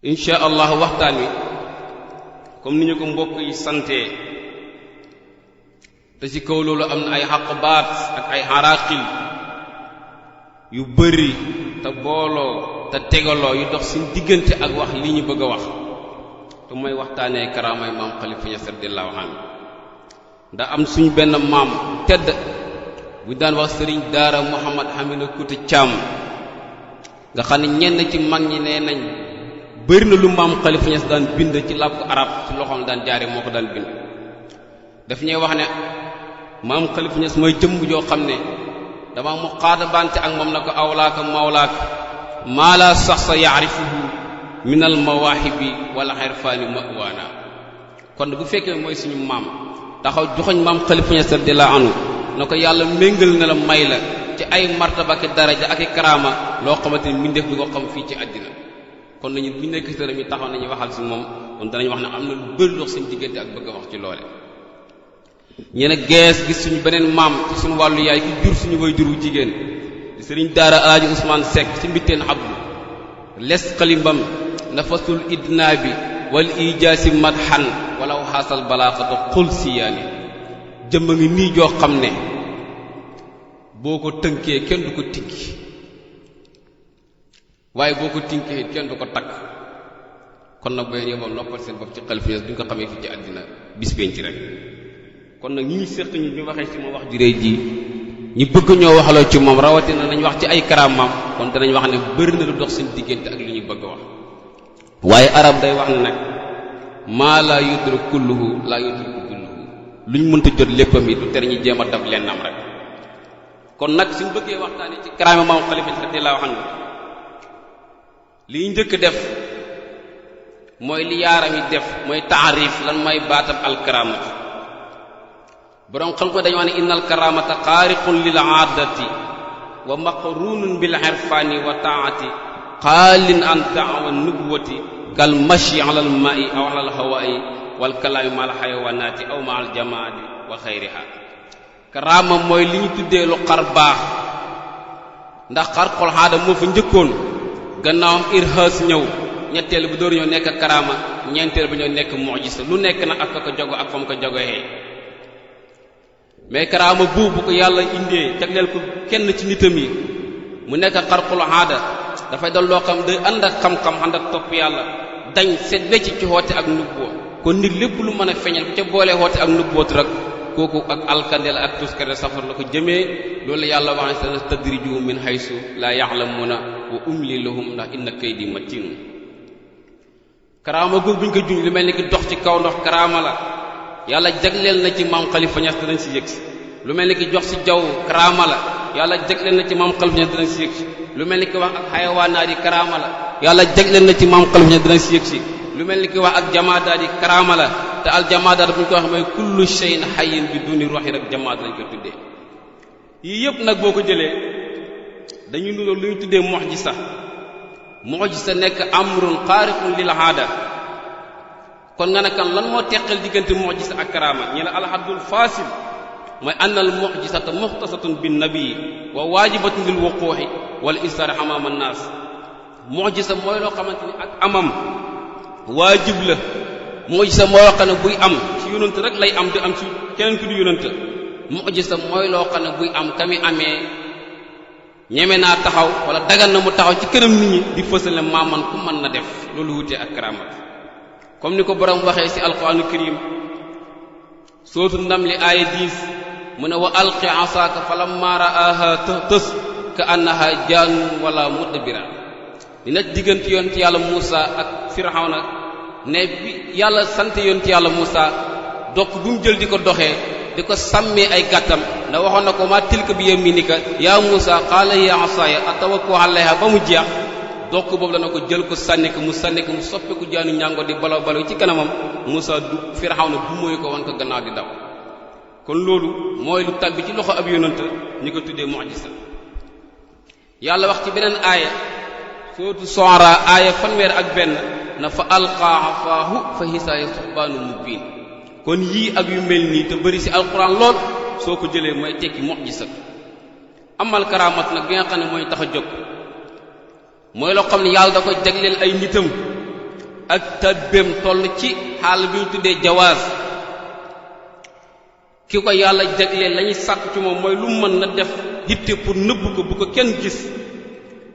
insha allah waxtaan wi comme ni ñu ko mbokk yi sante te ci kaw loolu am na ay xaqbaat ak ay xaraqil yu bëri te booloo te tegaloo yu dox suñ diggante ak wax li ñu bëgg a wax te mooy waxtaanee karaamay maam Khalifa Niass radiyallahu anhu ndax am suñ benn maam tedd bu daan wax sëriñ daara Muhammad Hamina Kuta Caam nga xam ne ñenn ci mag ñi nee nañ bëri na lu maam Khalifa Niass daan bind ci làkku arab ci loxoom daan jaare moo ko daan bind daf ñuy wax ne maam Khalifa Niass mooy jëmm joo xam ne dama mu xaatabante ak moom na ko awlaaka mawlaaka maa la sax sa yaarifuhu min al mawaahibi wala xirfaani mawaana kon bu fekkee mooy suñu maam taxaw joxoñ maam Khalifa Niass radiyallahu anhu na ko yàlla méngal na la may la ci ay martaba ak daraja ak i karaama loo xamante ni mbindeef du ko xam fii ci àddina kon nañu bu nekk si mi taxaw nañu waxal si moom kon danañ wax ne am na lu bëri dox seen diggante ak bëgg a wax ci loole ñene gees gis suñu beneen maam ci suñu wàllu yaay ki jur suñu way juru jigéen di sëriñ daara alaaji Ousmane Seck ci mbitteen abdu les xalimbam nafasul idnaabi wal ijaasi madhan wala xaasal balaaxatu xul siyaani jëmm ngi nii joo xam ne boo ko tënkee kenn du ko tikki waaye boo ko tinkee kenn du ko takk kon nag booy yebam noppal seen bopp ci Khalifa Niass duñ ko xamee fii ci àddina bis penc rek kon nag ñi séq ñi ñu waxee ci moom wax ju réy ji ñi bëgg ñoo waxaloo ci moom rawatina nañ wax ci ay karaamam kon danañ wax ne bëri na lu dox seen diggante ak li ñu bëgg a wax waaye arab day wax ne nag maa laa yudrak kulluhu laa yudrak kulluhu luñ mënta jot léppam yi du tere ñu jéem a dab lennam rek kon nag suñ bëggee waxtaani ci karaama maam Khalifa Niass radiyallahu anhu li ñu njëkk def mooy li yaaram yi def mooy taarif lan mooy baatab alkaraamati boroom xam ko dañu wax ne innal karamata xaariqun lil aadati wa maqrunun bil irfani wa taati xaalin an daawa nubuwati kal mashi ala al ma'i aw ala al hawa'i wal kalaami ma al xayawaanaati aw ma al jamaadi wa xayriha karaama mooy li ñu tuddee lu xar baax ndax xarqul aada moo fa njëkkoon gannaawam irhaas ñëw ñetteel bu door ñoo nekk karaama ñeenteel bu ñoo nekk mu'jiza lu nekk nag ak ko jogo ak fa mu ko jogohee mais karaama bu ko yàlla indee jagleel ko kenn ci nitam yi mu nekk xarqul aada dafay doon loo xam day ànd ak xam-xam ànd ak topp yàlla dañ seet wecc ci xoote ak nubbuwa kon nit lépp lu mën a feeñal bu ca boolee xoote ak nubbuwatu rek kooku ak alkandeel ak tuskare safar la ko jëmee loolu yàlla wax ne sa tadrijuhum min haysu laa ya'lamuuna wa umli lahum ndax inna kaydi matin karaama googu bu ñu ko junj lu mel ni ki dox ci kaw ndox karaama la yàlla jagleel na ci maam Khalifa Niass danañ si yëg si lu mel ni ki jox si jaww karaama la yàlla jagleel na ci maam Khalifa Niass danañ si yëg si lu mel ni ki wax ak xayawaanaat yi karaama la yàlla jagleel na ci maam Khalifa Niass danañ si yëg si lu mel ni ki wax ak jamaadaat yi karaama la te al jamaadaat bu ñu ko wax mooy kullu shay'in hayyin bi duni ruuhi rek jamaat lañ ko tuddee yii yëpp nag boo ko jëlee dañu nuroo lu ñu tuddee mu'jiza nekk amrun xaariqun lil aada kon nga ne kan lan moo teqal diggante mu'jiza ak karaama ñu ne alhaddul fasil mooy anna al mu'jizata muxtasatun bin nabii wa waajibatun lil wuquu'i wal israr amama an-naas mu'jiza mooy loo xamante ni ak amam waajib la mu'jiza mooy loo xam ne buy am ci yonent rek lay am di am ci keneen ku du yonent mu'jiza mooy loo xam ne buy am kami amee ñeme naa taxaw wala dagal na mu taxaw ci kanam nit ñi di fësal ne maaman ku mën na def loolu wutee ak karaama comme ni ko borom waxee ci alquraanu karim sootu Namli aaya 10 mu ne wa alqi asaaka falamma ra'aha tahtas ka annaha jaanun wala mudbira dina diggante yonent yàlla Muusa ak Firawna ne bi yàlla sant yonent yàlla Muusa dokk bu mu jël di ko doxee di ko sàmmee ay gàttam ndax waxoon na ko ma tilka bi yaminika yaa Muusa qaala ya asaaya atawakkau alayha ba mu jeex dokk boobu dana ko jël ko sànni ko mu soppeeku jaanu ñàngo di balaw balaw ci kanamam Muusa du Firawna bu mooy ko wan ko gannaaw di daw kon loolu mooy lu tàbbi ci loxo ab yonent ñi ko tuddee mu'jiza yàlla wax ci beneen aaya sootu Shu'ara aaya 1 na fa alqaa afaahu fa hisaaya suhbaanu mubiin kon yii ak yu mel nii te bëri ci alquran lool soo ko jëlee mooy tekki mu'jiza amal karaamat nag bi nga xam ne mooy tax a jóg mooy loo xam ne yàlla da ko jagleel ay nitam ak tabbeem toll ci xaal bi ñu tuddee jawaaz ki ko yàlla jagleel lañuy sàkk ci moom mooy lu mën na def yitte pour nëbb ko bu ko kenn gis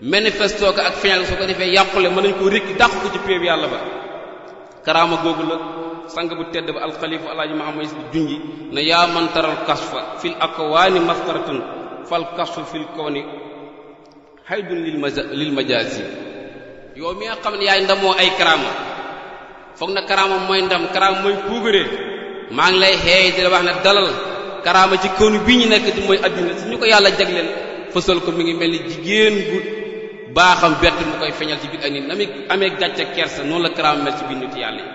manifestoo ko ak feeñal soo ko defee yàqule mën nañ ko rékki dàq ko ci péeb yàlla ba karaama googu la sang bu tedd ba alxalifa alaaji Muhammad si junji ne yaa man taral kasfa fil akwaani mastaratan fal kasfu fil kawni haydun lil majaasi yow mi nga xam ne yaay ndamoo ay karaama foog na karaama mooy ndam karaama mooy puugaree maa ngi lay xeey di la wax ne dalal karaama ci kawnu bii ñu nekk di mooy addina si ñu ko yàlla jagleel fësal ko mi ngi mel ni jigéen bu baaxam bett mu koy feeñal ci biir ay nit na mi amee gàcce kersa noonu la karaama mel ci biir nit yàlla yi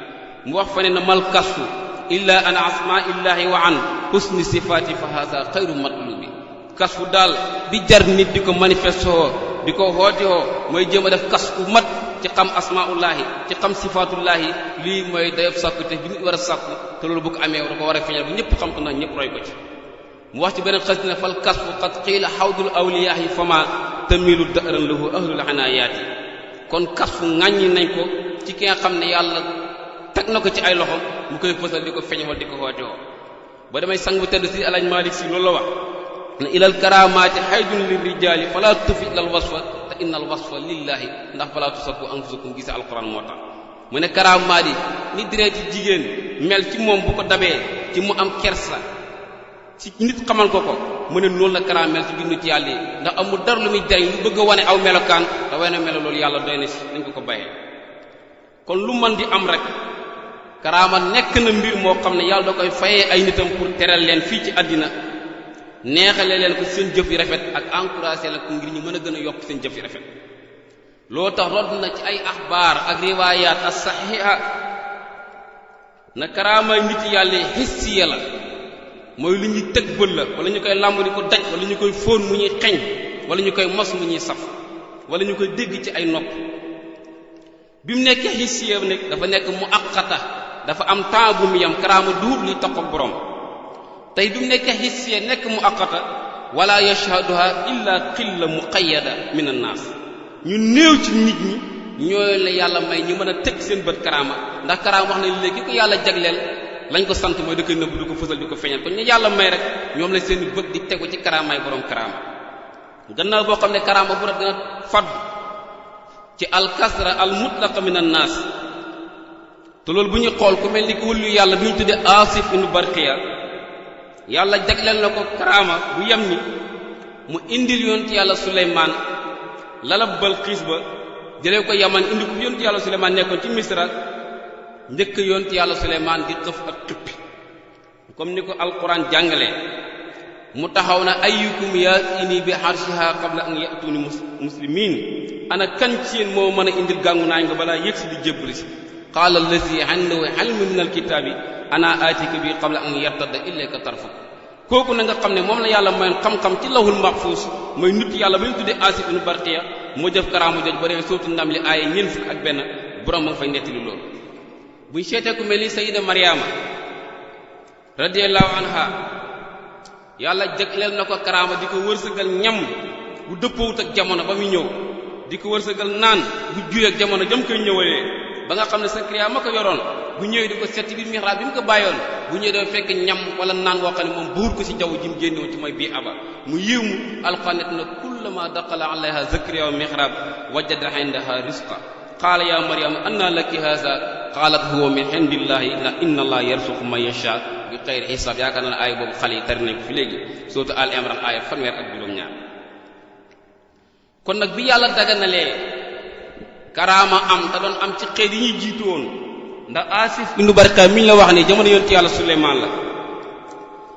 mu wax fa ne na mal kasfu illa an asma illahi wa an husni sifaati fa haza xayru matlubi kasfu daal bi jar nit di ko manifestoo di ko xooti hoo mooy jéem a def kasfu mat ci xam asmaullahi ci xam sifaatullahi lii mooy dayob sàkku te bi nit war a sàkku te loolu bu ko amee da ko war a feeñal bu ñëpp xam ko ndax ñëpp roy ko ci mu wax ci beneen xas ne fal kasfu qad qiila xawdul awliyaahi fama tamilu dëran lahu ahlul anayaati kon kasfu ŋàññi nañ ko ci ki nga xam ne yàlla teg na ko ci ay loxom mu koy fësal di ko feeñal di ko xoote woo ba damay sang bu tedd si alaaj Malik si loolu la wax ne ilal karamaati haydun lirrijali fala tufi ilal wasfa te innal wasfa lillahi ndax fala tusakku anfusakum gise alquran moo tax mu ne karamaat yi ni direeti jigéen mel ci moom bu ko dabee ci mu am kersa ci nit xamal ko ko mu ne noonu la karaama mel ci biir nit yàlla yi ndax amul dara lu muy jariñ lu bëgg a wane aw melokaan te wane melo loolu yàlla doy na si nañ ko ko bàyyee kon lu mën di am rek karaama nekk na mbir moo xam ne yàlla da koy fayee ay nitam pour teral leen fii ci àddina neexale leen ko seen jëf yu rafet ak encouragé leen ko ngir ñu mën a gën a yokk seen jëf yu rafet loo tax rodd na ci ay axbaar ak riwaayaat as saxiixa na karaama nit yàlla hissiya la mooy lu ñuy tëg bët la wala ñu koy làmb di ko daj wala ñu koy fóon mu ñuy xeñ wala ñu koy mos mu ñuy saf wala ñu koy dégg ci ay nopp bi mu nekkee hissiya nekk dafa nekk mu aqata dafa am temps bu mu yam karaama duut luy toq ak borom tey bi mu nekkee hissiya nekk mu aqata wala yashhaduha illa qilla muqayyada min annaas ñu néew ci nit ñi ñooy la yàlla may ñu mën a teg seen bët karaama ndax karaama wax na léegi ko yàlla jagleel lañ ko sant mooy da koy nëbb di ko fësal di ko feeñal kon ñu yàlla may rek ñoom la seen bët di tegu ci karaamaay borom karaama gannaaw boo xam ne karaama bu rek dina fadd ci alkasra al mutlaqa min annaas te loolu bu ñu xool ku mel ni ko wëllu yàlla bi ñu tuddee Asif ibn Barqiya yàlla jagleel na ko karaama bu yem ni mu indil yonent yàlla Suleymaan lalab Balqiis ba jëlee ko Yaman indi ko yonent yàlla Suleymaan nekkoon ci Misra njëkk yonent yàlla Suleymaan di xëf ak xippi comme ni ko alquran jàngalee mu taxaw na ayyukum yaatini bi arshiha qabla an ya'tuni muslimin ana kan ci yéen moo mën a indil gàngu naañ nga balaa yëg si di jébbali si qaala allazi indahu ilmun min alkitaabi ana aatika bi qabla an yartadda ilayka tarfuk kooku na nga xam ne moom la yàlla mayoon xam-xam ci lawhul mahfuus mooy nit yàlla ba ñu tuddee Asif ibn Barqiya moo jëf karaamu joj ba demee sootu ndam li aaye ñeent fukk ak benn borom ma nga fay nettali loolu buñ seetee ku mel ni sayida Mariama radiyallahu anha yàlla jagleel na ko karaama di ko wërsëgal ñam bu dëppoowut ak jamono ba muy ñëw di ko wërsëgal naan bu juyee ak jamono jëm koy ñëwalee ba nga xam ne Sakariya ma ko yoroon bu ñëwee di ko seet ci biir mihrab bi mu ko bàyyoon bu ñëwee dafa fekk ñam wala naan woo xam ne moom buur ko ci jaww ji mu génnewoon ci mooy bii aba mu yéemu alxanet na kullama daqala alayha Zakariya wa mihrab wajada indaha rizqa qaala ya Maryam anna laki haza qaalat huwa min indillahi inna allaha yarzuqu man yasha bi xayri xisaab yaakaar naa aaya boobu xale yi tari nañ ko fi léegi surtout Al Imran aaya fanweer ak juróom-ñaar kon nag bi yàlla daganalee karaama am te doon am ci xeet yi ñuy jiitu woon ndax Asif ibn Barqiya mi ñu la wax ne jamono yonent yàlla Suleymaan la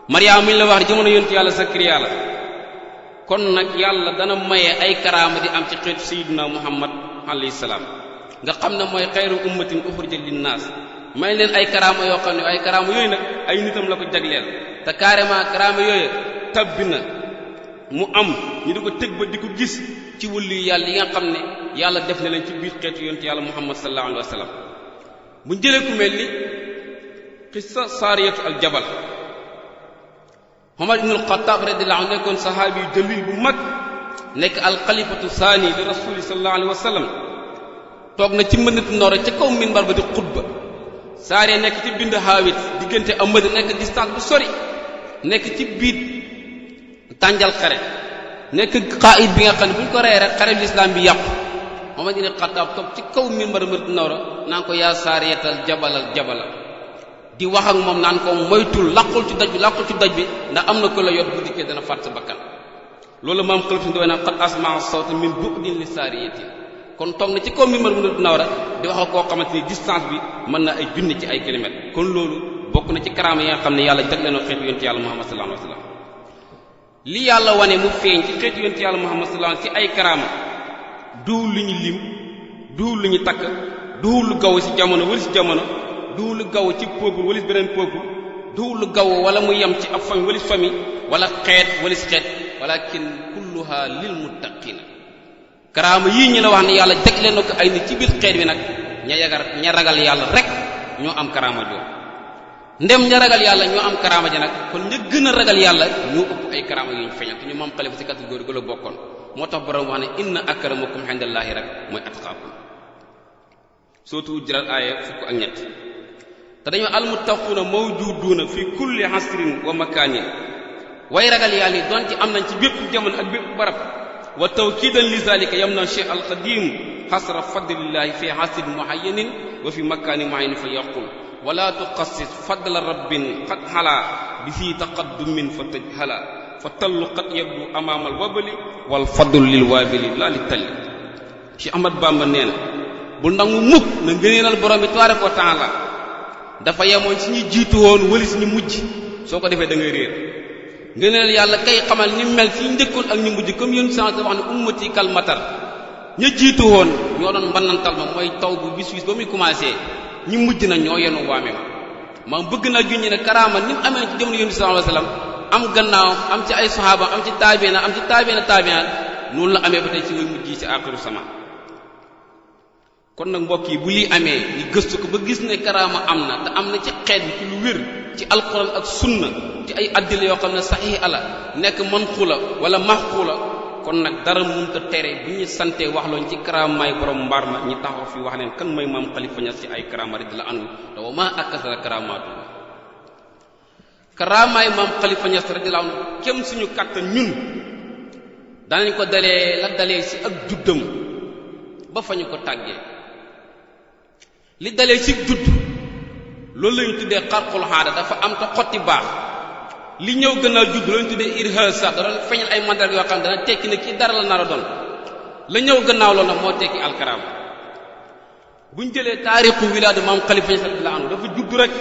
Maryam mi ñu la wax ne jamono yonent yàlla Zakariya la kon nag yàlla dana maye ay karaama di am ci xeetu sayyidina Muhammad alayhi salaam nga xam ne mooy xayru ummatin uxrijat linnaas may leen ay karaama yoo xam ne ay karaama yooyu nag ay nitam la ko jagleel te carrément karaama yooyu tabbi na mu am ñu di ko tëg ba di ko gis ci wulli yàlla yi nga xam ne yàlla def na leen ci biir xeetu yonent yàlla Muhammad sallallahu alayhi wa sallam bu jëlee ku mel ni xissa saariyatu al jabal Umar ibn al-Khattab radiyallahu anhu nekkoon sahaabi yu jalil bu mag nekk al xalifatu saani li rasuli sallallahu alayhi wa sallam toog na ci mënat noora ca kaw minbar ba di xutba saaree nekk ci bind xaawit diggante am mëna nekk distance bu sori nekk ci biir tànjal xare nekk xaayit bi nga xam ne bu ñu ko rey rek xare lislaam bi yàqu Omar ibn Khattab toog ci kaw minbar mënat noora naan ko yaa saariyatal jabalal jabala di wax ak moom naan ko moytul làqul ci daj bi ndax am na ko la yor bu dikkee dana faat sa bakkan loolu maam xalifa ndoy naan qad asmaa sawta min bu'din li saariyati kon toog na ci kaw minbar mënat noora di wax ak koo xamante ni distance bi mën na ay junni ci ay kilomètres kon loolu bokk na ci karaama yi nga xam ne yàlla jagle na xeetu yonent yàlla Muhammad sallallahu alayhi wasallam li yàlla wane mu feeñ ci xeetu yonent yàlla Muhammad sallallahu alayhi wasallam ci ay karaama duwul lu ñu lim duwul lu ñu takk duwul lu gaw ci jamono wala ci jamono duwul lu gaw ci peuple wala ci beneen peuple duwul lu gaw wala mu yem ci ab famille wala ci famille wala xeet wala ci xeet walakin kulluha lil muttaqina karaama yii ñu la wax ne yàlla jagle na ko ay nit ci biir xeet bi nag ña ragal yàlla rek ñoo am karaama joo ndem ña ragal yàlla ñoo am karaama ji nag kon ña gën a ragal yàlla ñoo ëpp ay karaama yu ñu feeñal te ñu moom xalifa ci catégorie gu la bokkoon moo tax borom wax ne inna akramakum indallahi rek mooy atqaakum surtout Hujurat aaya fukk ak ñett te dañoo almuttaquuna mawjuduuna fi kulli asrin wa makaanin way ragal yàlla yi doon ci am nañ ci bépp jamono ak bépp barab wa tawkiidan li zalika yam na cheikh alqadim xasra fadlillahi fi asrin muayyanin wa fi makaanin muayyanin fa yaqul wala tuqassis fadla rabbin qad hala bi fi taqaddumin fa tajhala fa tallu qad yabdu amaama alwabali wal fadlu lil waabili la li talli ci Ahmad Bamba nee na bu nangu mukk na ngëneenal borom bi tabaaraka wa taala dafa yemoon ci ñi jiitu woon wali si ñu mujj soo ko defee da ngay réer ngëneenal yàlla kay xamal ni mel ci njëkkoon ak ñu mujj comme yéen sens wax ne ummati kal matar ña jiitu woon ñoo doon mbanantal ma mooy taw bu bis ba muy commencé ñi mujj na ñoo yenu waame ma bëgg naa junñi ne karaama ni mu amee ci jamono yéen sallallahu alayhi wasallam am gannaawam am ci ay sahaaba am ci taabiina am ci taabiina noonu la amee ba tey ci way mujj yi ci axiru sama kon nag mbokk yi bu lii amee ñu gëstu ko ba gis ne karaama am na te am na ci xeet bi ci lu wér ci alquran ak sunna ci ay addila yoo xam ne saxiix ala nekk manxula wala maxxula kon nag dara mënut a tere bu ñu santee wax loon ci karaamaay borom mbaar ma ñi taxaw fi wax leen kan mooy maam Xalifa Ñas ci ay karaama rek la anu te wa maa akasara karaamaatu karaamaay maam Xalifa Ñas rek la anu kem suñu kàttan ñun danañ ko dalee si ak juddam ba fa ñu ko tàggee li dalee ci judd loolu lañu tuddee xarqul xaada dafa am te xotti baax li ñëw gën a judd lañu tuddee irhasa da doon feeñal ay mandarga yoo xam ne dana tekki ne kii dara la nar a doon la ñëw gannaaw loolu nag moo tekki alkaraam buñ jëlee taarixu wilaadu maam Xalifa Ñas radiyallahu anhu dafa judd rek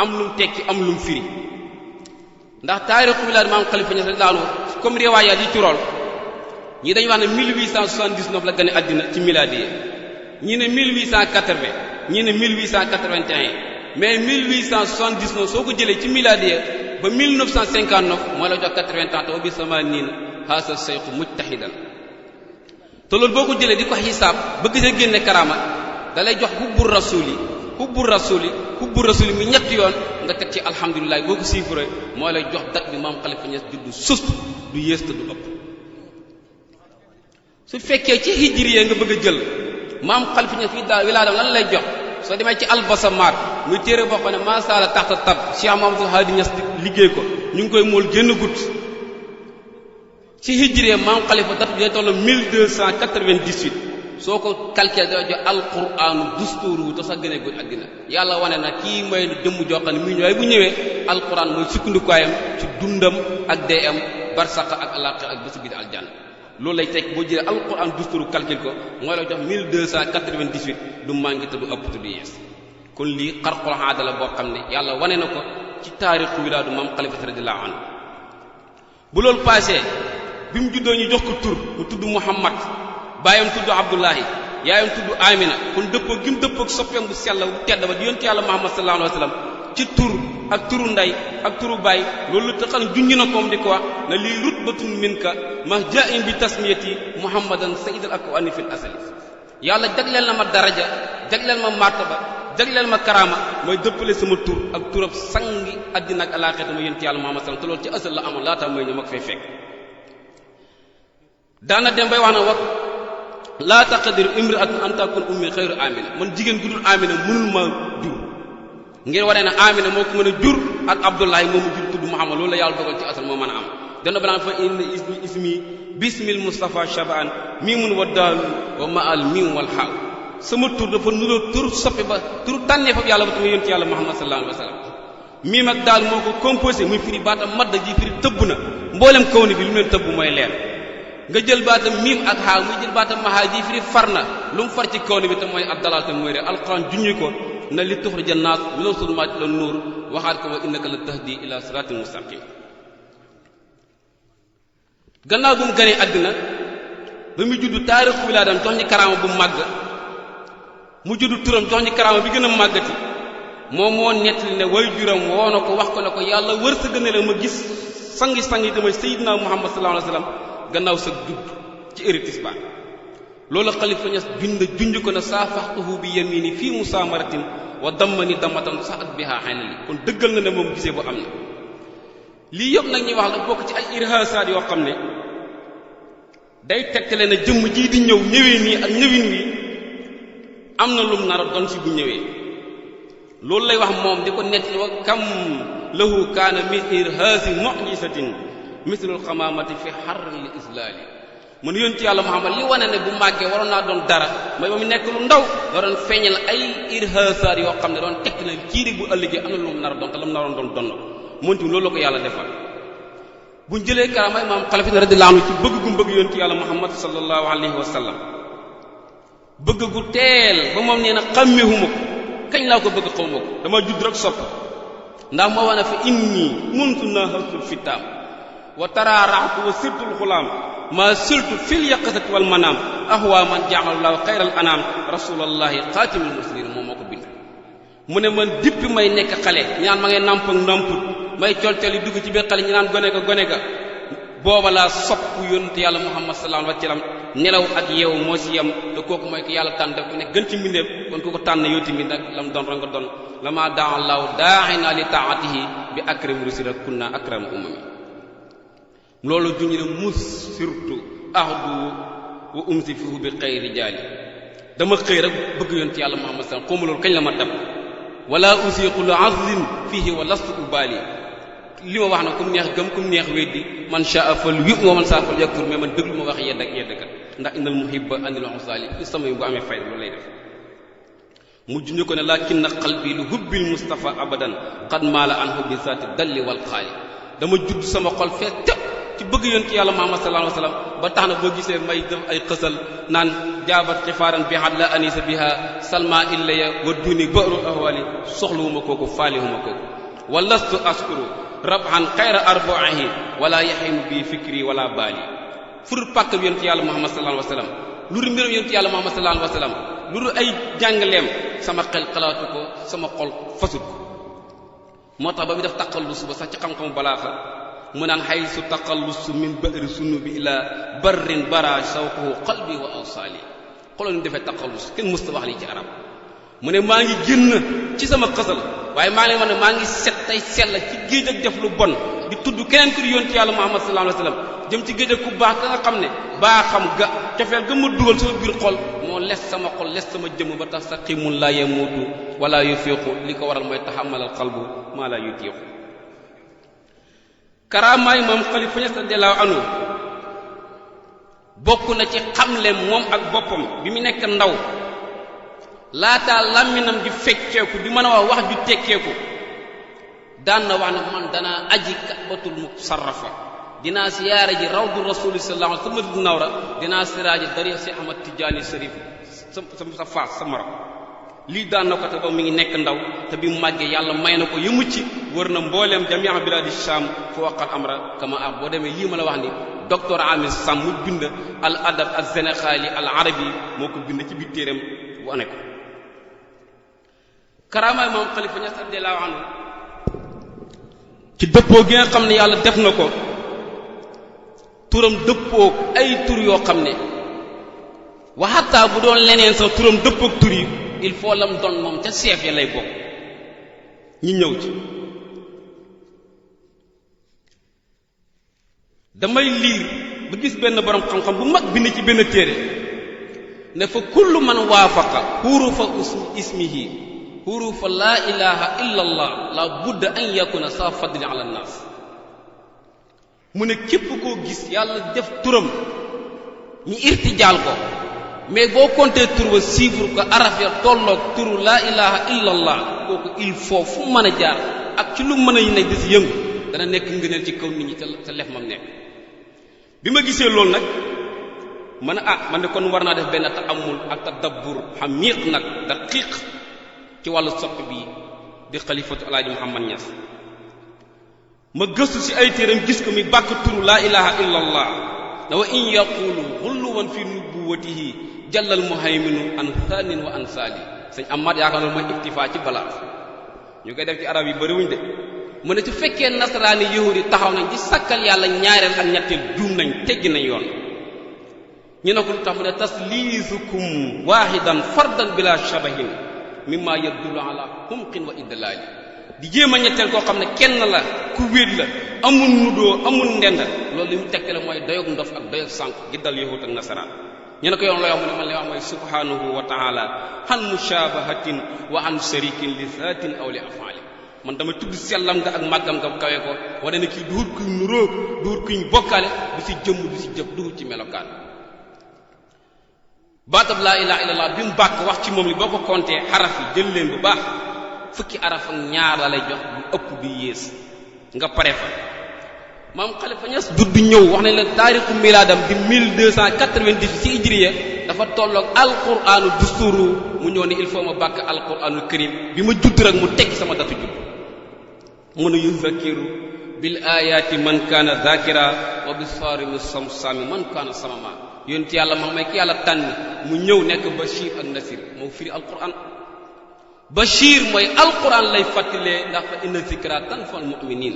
am lu mu tekki am lu mu firi ndax taarixu wilaadu maam Xalifa Ñas radiyallahu anhu comme riwaayaat yi ci rool ñii dañu wax ne 1879 la gane àddina ci miladiye ñii ne 1880 ñii ne 1881 mais 1879 soo ko jëlee ci miladiye ba 1959 moo la jox 80 ans te bi sama niin xaasa seyxu mujtahidan te loolu boo ko jëlee di ko xisaab bëgg sa génne karaama da lay jox hubbu rasuli mi ñetti yoon nga teg ci alhamdulilah boo ko chiffré moo lay jox date bi maam Xalifa Ñas juddu sust du yées te du ëpp su fekkee ci hijriye nga bëgg a jël maam Xalifa Ñas fii daal wilaadam lan lay jox soo demee ci albasamaat muy téere boo xam ne masala taxta tab Cheikh Mamadou Hadi Ñas liggéey ko ñu ngi koy mool génn gut ci hijriye maam Xalifa date bi day toll 1298 soo ko calculé da jox alquranu dusturu te sax gën a gudd àddina yàlla wane na kii mooy jëmm joo xam ne muy ñëwaay bu ñëwee alquran mooy sukkandikuwaayam ci dundam ak deem barsaq ak alaaxira ak bési biir aljanna loolu lay teg boo jëlee alquran dusturu calcul ko mooy la jox 1298 du manqué te du ëpp te du yees kon lii xarqul aada la boo xam ne yàlla wane na ko ci taarixu wilaadu maam Xalifa radiyallahu anhu bu loolu passé bi mu juddoo ñu jox ko tur mu tudd Muhammad baayam tudd Abdullahi yaayam tudd Amina kon dëppoo gi mu dëppoo ak soppeem bu sell bu tedd ba di yonent yàlla Muhammad sallallahu alayhi wa sallam ci tur ak turu ndey ak turu baay loolu la taxal junj na koom di ko wax na lii rutbatun minka ma jaa'in bi tasmiyati Muhammadan sayyidal akwani fil asali yàlla jagleel na ma daraja jagleel ma martaba jagleel ma karaama mooy dëppale sama tur ak turab sangi àddina ak alaaxira ma yonent yàlla Muhammad sallallahu alayhi wa sallam te loolu ci asal la amoon laata mooy ñu mag fay fekk daana dem bay wax na wax laa taqdiru imra'atun an takun ummi xayru amina man jigéen gu dul amina mënul ma jur ngir wane ne amina moo ko mën a jur ak abdullahi moomu jur tudd muhammad loolu la yàlla dogal ci asal moo mën a am dana banaan fa inna ismi bismil mustafa shabaan mimun wa daalu wa maal mim wal xaal sama tur dafa nuroo tur soppi ba tur tànnee fab yàlla ba tuma yónni ci yàlla muhammad sallallahu alayhi wa sallam miim ak daal moo ko composé muy firi baatam madda ji firi tëbb na mboolem kaw ni bi lu mu leen tëbb mooy leer nga jël baatam miim ak xaal muy jël baatam mahaa ji firi far na lu mu far ci kaw ni bi te mooy ab dalal te mooy rek alquran junñi ko na li tuxrija naas mina zulumaati ila nuur waxaat ko wa innaka la tahdi ila siraatin mustaqim gannaaw bu mu gënee àddina ba muy juddu taarixu wilaadam jox ñi karaama bu màgg mu juddu turam jox ñi karaama bi gën a màggati moom moo nettali ne way juram woo na ko wax ko ne ko yàlla wër sa gën a la ma gis sangi-sangi damay sayyidina muhammad sallallahu alayhi wa sallam gannaaw sa judd ci héritis ba loolu xalifa ñas junj ko ne saafaxtuhu bi yamini fii musaamaratin wa dammani damatan saat biha xaynali kon dëggal na ne moom gisee bu am na lii yëpp nag ñuy wax la bokk ci ay irhaasaat yoo xam ne day tegtale na jëmm jii di ñëw ñëwee nii ak ñëwin wi am na lum nar a doon si bu ñëwee loolu lay wax moom di ko nettali wa kam lahu kaana min irhaasi mu'jisatin mislul xamaamati fi xarril islaali mun yoon ci yàlla Muhammad li wane ne bu màggee waroon naa doon dara mooy ba mu nekk lu ndaw da doon feeñal ay irhaasaat yoo xam ne doon tekk na ciiri bu ëllëgee am na lu mu nar a doon te lam naroon doon donn moonti loolu la ko yàlla defal buñ jëlee karaama imaam Xalifa radiyallahu anhu ci bëgg gu bëgg yoon ci yàlla Muhammad sallallahu alayhi wa sallam bëgg gu teel ba moom nee na xàmmewuma ko kañ laa ko bëgg xawma ko dama judd rek sopp ndax moo wane fa inni muntu nahasul fitaam wa taraaraxtu wa sirtul xulaam ma siltu fil yaqasati wal manaam ahwa man ja'alallahu xayral anaam rasulallahi xaatimul mursalin moom moo ko bind mu ne man dippi may nekk xale ñi naan ma ngay nàmp ak nàmput may colteel yi dugg ci biir xale ñi naan gone ga booba laa sopp yonent yàlla muhammad sallallahu alayhi wa sallam nelaw ak yeewu moo si yem te kooku mooy ko yàlla tànn def ku ne gën ci mbindeef kon ku ko tànn yow tamit nag lam doon ra nga doon lama daa allahu daaxina li taatihi bi akram rusula kunna akram umami loolu junñu ne mus surtout ahdu wa umsi fihu bi xayri rijaali dama xëy rek bëgg yonent yàlla muhammad sallallahu xawma loolu kañ la ma dab wala usiqul azlin fihi wa lastu ubali li ma wax na kum neex gëm kum neex weddi man shaa fal yu wa man saa fal yakfur mais man déglu ma wax yedd ak yeddkat ndax innal muhibba anil usali li sama bu amee fayda loolu lay def mujj ñu ko ne lakinna qalbi lu hubbil mustafa abadan qad maala an hubbi saati dalli wal xaali dama judd sama xol fees tëb ci bëgg yonent yàlla Muhammad sallallahu alayhi wa sallam ba tax na boo gisee may def ay xësal naan jaabat xifaaran bi had la anisa biha salma illaya wa duni baru ahwali soxluwuma kooku faalihuma kooku wa lastu askuru rabhan xayra arbaihi wala yaximu bi fikri wala baali furut pàkk bi yonent yàlla Muhammad sallallahu alayhi wa sallam lu dul mbiram yonent yàlla Muhammad sallallahu alayhi wa sallam lu dul ay jàngaleem sama xel xalaatu ko sama xol fasut ko moo tax ba mu def taqallus ba sax ci xam-xamu balaaxa mu naan xay su taqallus min bëri sunu bi ila barrin bara sawquhu qalbi wa awsaali xoloon ñu defee taqallus kenn mësta wax lii ci arab mu ne maa ngi génn ci sama xasal waaye maa ngi leen wax ne maa ngi set tey sell ci géej ak def lu bon di tudd keneen ku di yonent yàlla Muhammad sallallahu alayhi wa sallam jëm ci géej ak ku baax ka nga xam ne baa xam ga cofeel ga ma dugal sama biir xol moo les sama xol les sama jëmm ba tax sa ximun laa yamuutu wala yufiiqu li ko waral mooy taxamalal qalbu maa laa yutiiqu karaamaay moom Xalifa Ñas radiyallahu anhu bokk na ci xamle moom ak boppam bi mu nekk ndaw laataa làmminam di fecceeku di mën a wax ju tekkeeku daan na wax ne man danaa aji ka'batul musarrafa dinaa siyaare ji rawdu rasuli sallallahu alayhi wasallam sama nawra dinaa siraaji dari si Ahmad Tijaani Sharif sa faas sa mara lii daan na ko te ba mi ngi nekk ndaw te bi mu màggee yàlla may na ko yëmu ci wër na mbooleem jami'a biladi Sham fa waqal amra kama ah boo demee lii ma la wax ni docteur Amir Sam mu bind al adab al sénégali al arabi moo ko bind ci biir téeram wane ko karaamaay moom Xalifa Ñas radiyallahu anhu ci dëppoo gi nga xam ne yàlla def na ko turam dëppoo ay tur yoo xam ne waxataa bu doon leneen sax turam dëppook tur yi il faut lam doon moom ca seef ya lay bokk ñi ñëw ci damay liir ba gis benn borom xam-xam bu mag bind ci benn téere ne fa kullu man waafaqa hurufa ismihi hurufa laa ilaha illa allah la budda an yakuna sa fadli ala nnaas mu ne képp koo gis yàlla def turam ñu irtijaal ko mais boo compté tur ba chiffre ko araf ya tolloog turu laa ilaha illa allah kooku il faut fu mën a jaar ak ci lu mën a nekk di si yëngu dana nekk ngëneel ci kaw nit ñi te lef mam nekk bi ma gisee loolu nag man man de kon war naa def benn ta'ammul ak tadabbur xamiq nag daqiq ci wàllu soppi bi di xalifatu alaaji Muhammad Ñas ma gëstu ci ay téeram gis ko mi bàkk turu laa ilaha illa allah na wa in yaqulu xulluwan fi nubuwatihi jallal muhayminu an thanin wa an saali sëñ Amad yaakaar loolu mooy iktifaa ci balaa ñu koy def ci arab yi bëriwuñ de mu ne su fekkee nasaraani yahudi taxaw nañ di sakkal yàlla ñaareel ak ñetteel juum nañ teggi nañ yoon ñu ne ko lu tax mu ne tasliisukum waahidan fardan bila shabahin mimma yadullu ala humqin wa idlaali di jéem a ñetteel koo xam ne kenn la ku wéet la amul nudoo amul ndend loolu li mu tekkale mooy doyog ndof ak doyog sànq gi dal yahud ak nasaraan ñu ne ko yoon looy wax mu ne man li wax mooy subhanahu wa taala an mushabahatin wa an sharikin li zaatin aw li afaali man dama tudd sellam nga ak màggam nga kawe ko wane ne kii duhut kuñ nuróo duhut kuñ bokkaale du si jëmm du si jëf duhut ci melokaan baatab laa ilaha illallah bi mu bàkk wax ci moom li boo ko compté xaraf yi jël leen bu baax fukki araf ak ñaar la lay jox bu ëpp bi yées nga pare fa maam Xalifa Ñas dudd ñëw wax nañ la taarixu milaadam di 1298 ci hijriya dafa tolloog alquranu dusturu mu ñëw ne il faut ma bàkk alquranul karim bi ma judd rek mu tekki sama datu judd mun a yuzakiru bil ayati man kaana zakira wa bi sarimi samsami man kaana samama yonent yàlla ma may ki yàlla tànn mu ñëw nekk bashir ak nasir moo firi alquran bashir mooy alquran lay fàttalee ndax fa inna zikra tanfa'ul mu'minin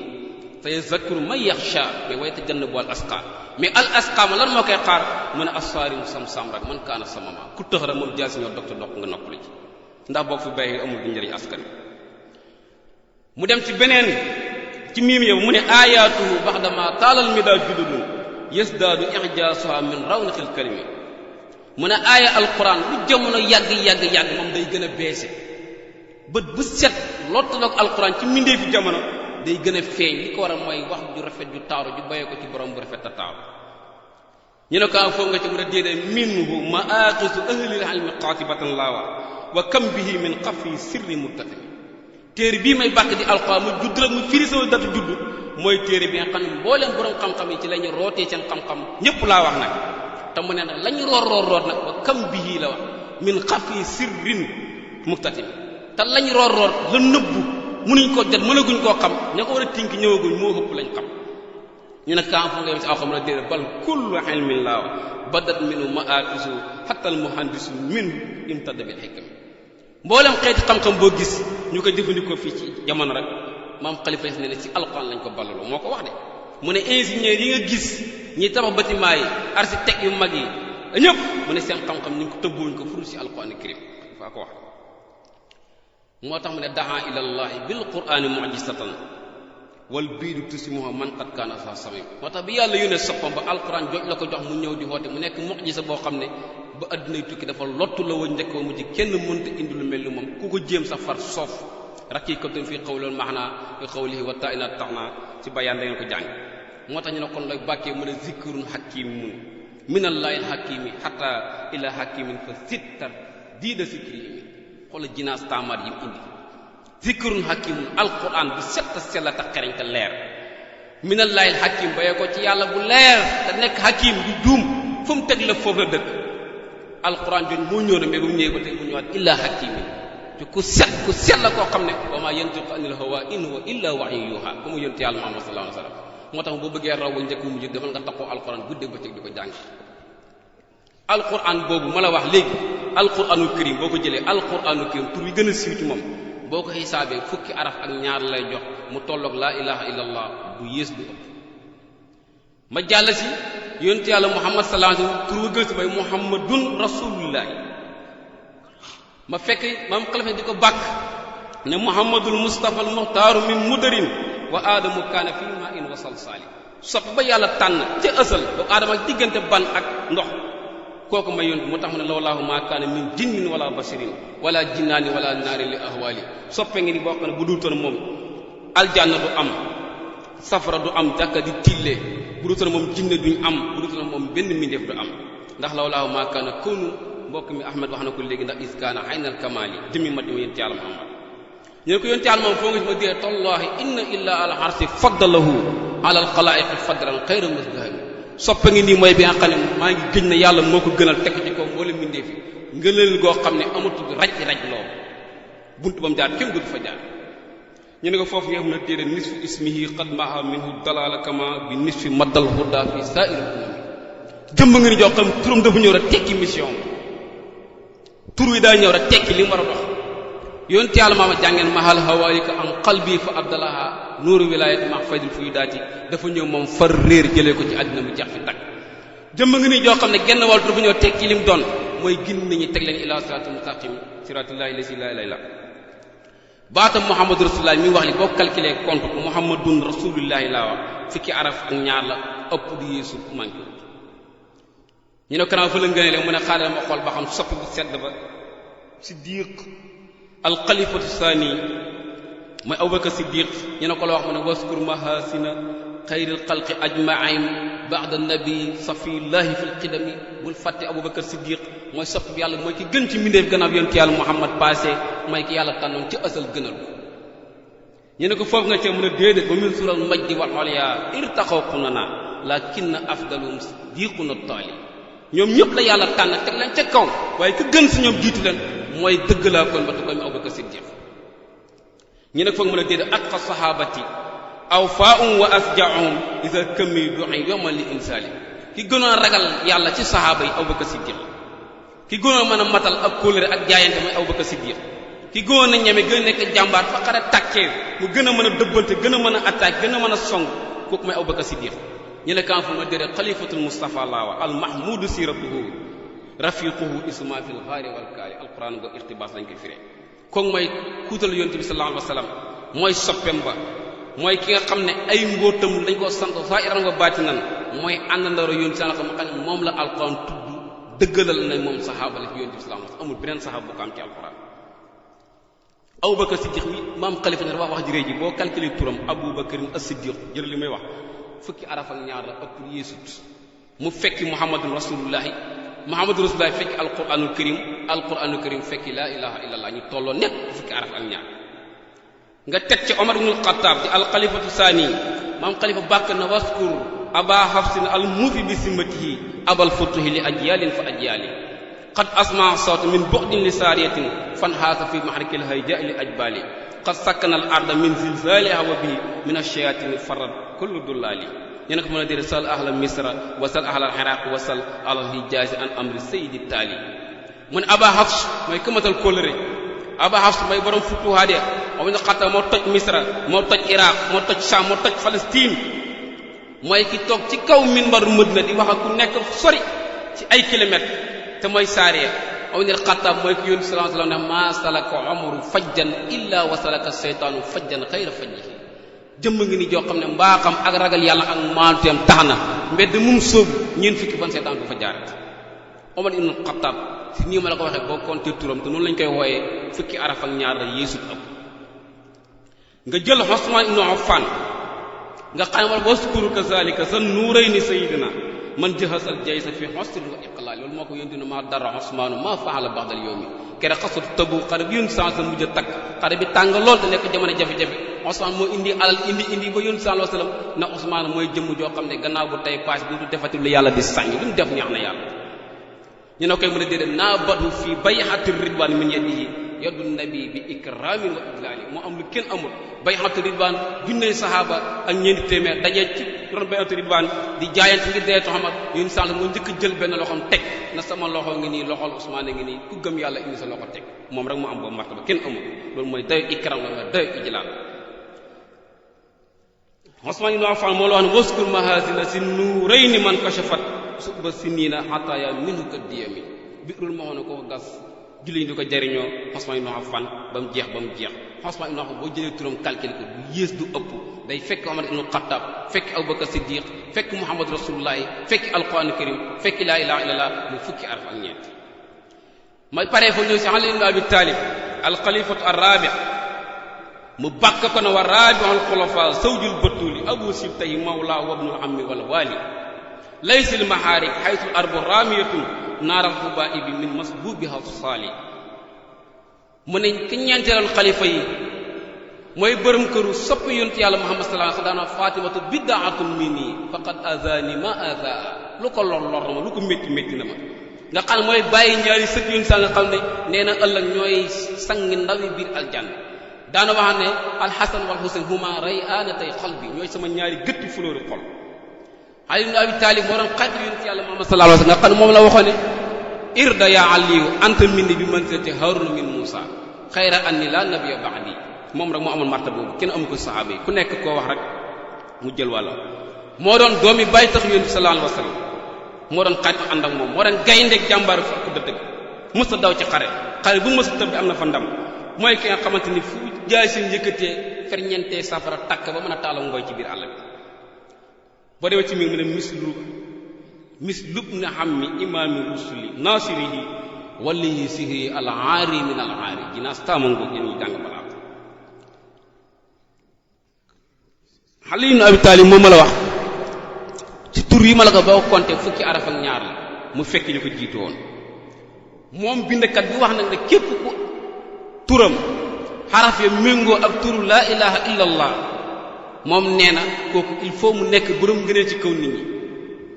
fa yazakkaru man yaxsha mais wa yatajannabu al asqa mais al asqa ma lan moo koy xaar mu ne asaarim sam-sam rek man kaana samama ku tëx rek moom jaasi ñoo dokta dokk nga noppali ci ndax boo fi bàyyi amul du njëriñ askan mu dem ci beneen ci miim yow mu ne ayatuhu baxdama taalal mi daa jududun yasdaadu i'jaasuha min rawnaqil kalimi mu ne aaya alquran lu jamono yàgg moom day gën a beese bët bu set lottaloog alquran ci mbindee fi jamono day gën a feeñ li ko waral mooy wax ju rafet ju taaru ju bayee ko ci borom bu rafet a taaru ñu ne ko am foog nga ci mu ne déedéet minhu maaqisu ahlil ilmi qaatibatan laawa wa kam bihi min xafi sirri muttatim téere bii may bàkk di alquran mu judd rek mu firi sama datu judd mooy téere bi nga xam ne mbooleem borom xam-xam yi ci la ñu rootee seen xam-xam ñépp laa wax nag te mu ne nag la ñu root nag wa kam bihi la wax min xafi sirrin muttatim te lañ roor la nëbbu mënuñ koo jot mënaguñ koo xam ña ko war a tinki ñëwaguñ moo ëpp lañ xam ñu ne kaam fo nga yem si aw xam la déedéet bal kullu ilmin laa badat minu maakisu hatta al muhandisu min imtada bil hikam mboolem xeeti xam-xam boo gis ñu ko jëfandikoo fii ci jamono rek maam Xalifa ne ci alquran lañ ko ballaloo moo ko wax de mu ne ingénieur yi nga gis ñi tabax bâtiment yi architecte yu mag yi ñëpp mu ne seen xam-xam ñu ngi ko tëbbuwuñ ko furul ci alquran karim faa ko wax moo tax mu ne daa ilallahi bil qur'ani mu'jizatan wal biidu tusimuha man qad kaana sa samim moo tax bi yàlla yónnee soppam ba alquran joj la ko jox mu ñëw di woote mu nekk mu'jiza boo xam ne ba addunay tukki dafa lottu la woon njëkk ba mujj kenn mënta indi lu mel ni moom ku ko jéem sa far soof raqiqatun fi qawlil mahna fi qawlihi wa ta'ina taxna ci bayaan da ngeen ko jàng moo tax ñu ne kon looy bàkkee mu ne zikrun hakimun minallahi alhakimi hatta ila hakimin fa sittar diida zikri xoolal jinaas taamaat yi mu indi zikrun hakimun alquran bu set a sell te xereñ te leer minallahi alhakim bayee ko ci yàlla bu leer te nekk hakim du juum fu mu teg la foofu la dëkk alquran jooju moo ñëw na mais bu mu ñëwee ba tey bu ñëwaat illa hakimin te ku set la koo xam ne wa ma yantiqu anil hawa in huwa illa wahyu yuha ba mu yonent yàlla Muhammad sallallahu alayhi wa sallam moo tax boo bëggee raw ba njëkk mu mujj defal nga taxoo alquran guddeeg bëccëg di ko jàng alquran boobu ma la wax léegi alquranul karim boo ko jëlee alquranul karim tur wi gën a siiw ci moom boo ko xisaabee fukki araf ak ñaar lay jox mu tolloog laa ilaha illallah bu yées bu ëpp ma jàll si yonent yàlla Muhammad sallallahu alayhi wa sallam tur wi gën si mooy muhammadun rasulullahi ma fekk maam Xalifa di ko bàkk ne muhammadul mustafa al muxtaaru min mudarin wa aadamu kaana fii ma in wa salsaali sopp ba yàlla tànn ca ësal ba aadama ak diggante ban ak ndox kooku may yónni moo tax mu ne lawlaahu maa kaana min jinnin wala basirin wala jinnaani wala naari li ahwaali soppe ngi ni boo xam ne bu duutoon moom aljanna du am safara du am jàkka di tillee bu duutoon moom jinne duñ am bu duutoon moom benn mbindeef du am ndax lawlaahu maa kaana kawnu mbokk mi Ahmed wax na ko léegi ndax iskaana aynal kamaali jëmmi mat ma yonent yàlla Muhammad ñu ne ko yonent yàlla moom foo nga si ma dee tallaahi inna illaa al arsi faddalahu ala al xalaa'iqi fadlan xayra musdahami soppe ngi nii mooy bi nga xam ne maa ngi gëj na yàlla moo ko gënal teg ci kaw mboolem mbindee fi ngëneel goo xam ne amatul raj loo buntu ba mu jaar kenn gudd fa jaar ñu ne ko foofu nga xam ne déedéet nisfu ismihi qad maha minhu dalala kama bi nisfi maddal huda fi sa'ir jëmm nga ni jox xam turam dafa ñëw rek tekki mission tur wi daa ñëw rek tekki li mu war a dox yonent yàlla maama jàngeen mahal hawaayika am qalbi fa abdalaha nuuru wilayati ma faydul fuyu daati dafa ñëw moom far réer jëlee ko ci àddina mu jeex fi tag jëmm nga ni joo xam ne genn wàll dafa ñëw tekki li mu doon mooy ginn nañu teg leen ila siratul mustaqim siratullahi lasi la ilaha illa baatam muhammadu rasulullah mi wax li boo calculé compte ko muhammadun rasulullahi laa wax fukki araf ak ñaar la ëpp di yeesu manqué ñu ne kanam fa la ngënee mu ne xaaral ma xool ba xam soppi bu sedd ba siddiq alxalifatu saani mooy abubakar siddiq ñu ne ko la wax mu ne waskur mahasina xayril xalqi ajmain ba'da nabi safillahi fil qidami bul fàtte abubakar siddiq mooy sopp bi yàlla mooy ki gën ci mbindeef gannaaw yonent yàlla muhammad passé mooy ki yàlla tànnoon ci asal gënal ko ñu ne ko foofu nga cee mën a déedéet ba min sural majdi wal oliya irtaxaw xunana lakinna afdalum siddiquna taali ñoom ñëpp la yàlla tànn teg leen ca kaw waaye ku gën si ñoom jiitu leen mooy dëgg laa kon ba te koy mu abubakar siddiq ñu ne foog mën a déedéet atqa sahabati aw faa'um wa asja'um isa këmmi du'i yawman li insaali ki gënoon a ragal yàlla ci sahaaba yi abubakar siddiq ki gënoon a mën a matal ak kóllëre ak jaayante mooy abubakar siddiq ki gënoon a ñeme gën a nekk jàmbaar fa xare tàkkee mu gën a mën a dëbbante gën a mën a attaque gën a mën a song kooku mooy abubakar siddiq ñu ne kan fu ma déedéet xalifatul mustafa laawa al mahmudu siratuhu rafiquhu isma fil ghaari wal kaari alquran go irtibaas lañ koy firee kooku mooy kuutal yonent bi sallallahu alayhi wa sallam mooy soppem ba mooy ki nga xam ne ay mbóotam lañ ko sant zaahiran wa baatinan mooy àndandoor yonent bi sallallahu alayhi wa sallam xam ne moom la alquran tudd dëggalal na moom saxaaba la ci yonent bi sallallahu alayhi wa sallam amul beneen saxaaba bu ko am ci alquran abubakar siddiq mi maam xalifa ne wax ji réy ji boo calculé turam abubakar as-siddiq jër li may wax fukki araf ak ñaar la ëpp yeesut mu fekki muhammadun rasulullahi fekki alquranul karim fekki laa ilaha illallah ñu tolloo nekk fukki araf ak ñaar nga teg ci omar ibnul xattaab di alxalifatu saani maam xalifa bàkk na waskur aba hafsin al mufi bi simmatihi abal futuhi li ajyalin fa ajyali qad asma sawt min bu'din li saariyatin fan haasa fi mahrikil hayja li ajbali qad sakkana al arda min zilzaliha wa bi min ash-shayatin farad kullu dullali ñu ne ko mën a déedéet sal ahla misra wa sal ahla al-iraq wa sal ahla al-hijaz an amri sayyidi taali mu ne aba hafs mooy këmatal kóllëre aba hafs mooy borom futuhaat ya moom ñu xatta moo toj misra moo toj iraq moo toj sham moo toj palestine mooy ki toog ci kaw minbaru Madina di wax ak ku nekk sori ci ay kilomètres te mooy saariya moom ñu xatta mooy ki yónni sallallahu alayhi wa sallam ne maa salaka umru fajjan illa wa salaka seytaanu fajjan xayra fajjihi jëmm ngi ni joo xam ne mbaaxam ak ragal yàlla ak maanteem tax na mbedd mum sóobu ñeent fukki fan seytaan du fa jaarat Omar ibn Khattab si nii ma la ko waxee boo compté turam te noonu lañ koy wooyee fukki araf ak ñaar la yeesut ëpp nga jël Usman ibn Affan nga xam ne wala waskuru kazalika sa nuurayni sayyidina man jahasal jaysa fi husrin wa iqlal loolu moo ko yónti ne maa dara Usmaanu maa faala ba'dal yawmi kere xasatu Tabuk xare bi yónni sans mujj a takk xare bi tàng lool te nekk jamono jafe-jafe Usmaan moo indi alal indi ba yónni sallallahu alayhi wasallam na Usmaan mooy jëmm joo xam ne gannaaw bu tey paas bi du defati lu yàlla di sañ lu mu def neex na yàlla ñu ne koy mën a déedéet naa badu fii bay'ati ridwaan min yadihi yaddu nabi bi ikramin wa idlali moo am lu kenn amul bay'atu ridwaan junney sahaaba ak ñeenti téeméer dajee ci ron bay'atu ridwaan di jaayante ngir dee Muhammad yónni sallallahu moo njëkk jël benn loxoom teg na sama loxo ngi nii loxol Usmaan a ngi nii ku gëm yàlla indi sa loxo teg moom rek mu am boobu martaba kenn amul loolu mooy dayo ikram la mooy dayo ijlaal Usmaan ibn Affan moo la wax ne waskur mahasina si nuurayni man kashafat suba sinina ataya minhu ka diyami biirul moo ne ko gas julli ñu di ko jariñoo Usmaan ibn Affan ba mu jeex Usmaan ibn Affan boo jëlee turam calculé ko du yées du ëpp day fekk Umar ibn Xattaab fekk Abubakar Siddiq fekk Muhammad Rasulullah fekk alquran karim fekk laa ilaha illallah mu fukki araf ak ñeent may paree fa ñëw si Ali ibn Abi Talib alxalifatu arrabi mu bàkk ko na wa rabiul xulafa zawjul batuli abu sibtayi mawla wabnul ammi wala wali laysil mahaarik haytul arbu ramiyatun naaral xubaibi min masbubiha saali mu ne ki ñeenteelal xalifa yi mooy bërëm këru soppi yonent yàlla Muhammad sallallahu alayhi wa sallam fatimatu bid'atun minni faqad azani ma aza lu ko lor na ma lu ko métti métti na ma nga xam ne mooy bàyyi ñaari sët yun sa nga xam ne nee na ëllëg ñooy sangi ndawi biir aljanna daana wax ne alxasan wal husayn huma ray'anatay qalbi ñooy sama ñaari gëtti fulóoru xol Ali ibn Abi Talib moo doon xarit yonent yàlla Muhammad sallallahu alayhi wa sallam nga xam ne moom la waxoon ne irda ya aliyu anta minni bi manzilati haruna min musa xayra anni la nabiyya ba'di moom rek moo amoon marta boobu kenn amu ko saxaaba yi ku nekk koo wax rek mu jël wàlla moo doon doomi bàyyi tax yonent sallallahu alayhi wa sallam moo doon xarit ànd ak moom moo doon gayndeeg jàmbaar fu ko dëgg mës a daw ci xare bu mës a tëb bi am na fa ndam mooy ki nga xamante ni fu jaay seen yëkkatee ferñeentee safara takk ba mën a taala ngooy ci biir àll bi boo demee ci miir mu ne mislub na xam mi imaami rusuli nasirihi waliyi sihri al aari min al aari ginaas taama ngoog yéen ñi jàng balaa Ali ibn Abi Talib moom ma la wax ci tur yi ma la ko boo compté fukki araf ak ñaar la mu fekk ñu ko jiitu woon moom bindkat bi wax nag ne képp ku turam xaraf ya méngoo ak turu laa ilaha illa allah moom nee na kooku il faut mu nekk borom ngëneel ci kaw nit ñi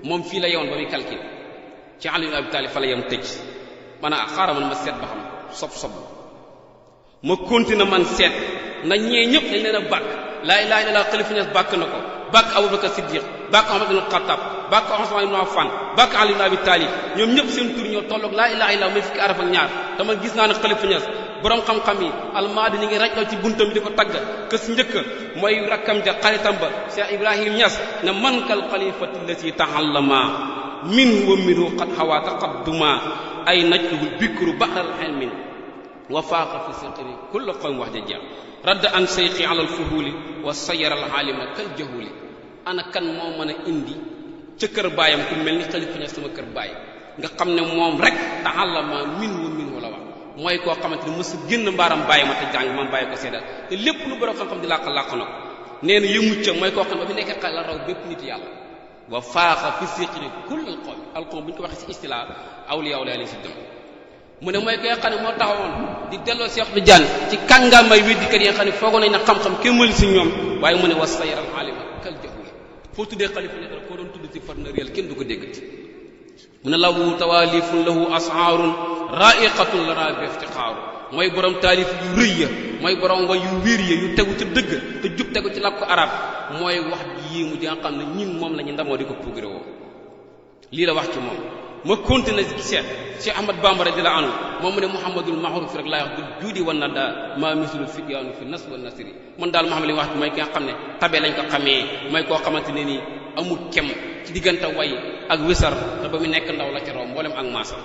moom fii la yewoon ba muy calcul ci Ali ibn Abi Talib fa la yem tëj man a xaaral man ma seet ba xam sob ma continué man seet na ñee ñëpp dañ leen a bàkk laa ilaha illallah xalifa Ñas bàkk na ko bàkk Abubakar Siddiq bàkk Umar ibn Xattaab bàkk Usmaan ibn Affan bàkk Ali ibn Abi Talib ñoom ñëpp seen tur ñoo tolloog laa ilaha illallah muy fukki araf ak ñaar dama gis naa ne xalifa Ñas borom xam-xam yi almaadi ñu ngi rajloo ci buntam bi di ko tagg ke si njëkk mooy rakkam ja xaritam ba Cheikh Ibrahim Ñas ne man kal xalifati lati tahallama min wa minhu qad hawa taqadduma ay najluhul bikru ba'dal ilmin wa faaqa fi siqri kullu qawm wax ja jeex radd an seyqi ala alfuhuli wa sayara alaalima kal jahuli ana kan moo mën a indi ca kër baayam ku mel ni xalifa Ñas sama kër baay nga xam ne moom rek tahallama min wa minhu la wax mooy koo xamante ne mës génn mbaaram bàyyi ma te jàng ma bàyyi ko seedal te lépp lu borom xam-xam di làq na ko nee na yëmu ca mooy koo xam ne ba mu nekkee xel la raw bépp nit yàlla wa faaxa fi siqri kullal qawmi alqawm bu ñu ko waxee ci istilaa awliyaa la si dem mu ne mooy ki nga xam ne moo taxawoon di delloo Cheikh Tidiane ci kàngaamay weddikat yi nga xam ne foogoon nañ ne xam-xam kenn mënu si ñoom waaye mu ne wa sayral alima kal jahuli foo tuddee xalifa ne dara koo doon tudd ci farna réel kenn du ko déggati mu ne lahu tawalifun lahu ashaarun ra'iqatun lana bi iftixaaru mooy borom taalif yu rëy ya mooy borom way yu wér ya yu tegu ci dëgg te jub tegu ci làkku arab mooy wax ji yéemu ji nga xam ne ñun moom la ñu ndamoo di ko progré woo lii la wax ci moom ma continué ci seet Cheikh Ahmad Bamba radiyallahu anhu moom mu ne Muhammadul Mahruf rek laay wax du juudi wan na daa maa mislu fidyaanu fi nas wa nasri man daal Muhammad li wax mooy ki nga xam ne tabe lañ ko xamee mooy koo xamante ne nii amul kem ci diggante way ak wisar te ba mu nekk ndaw la ci raw mboolem ak maasa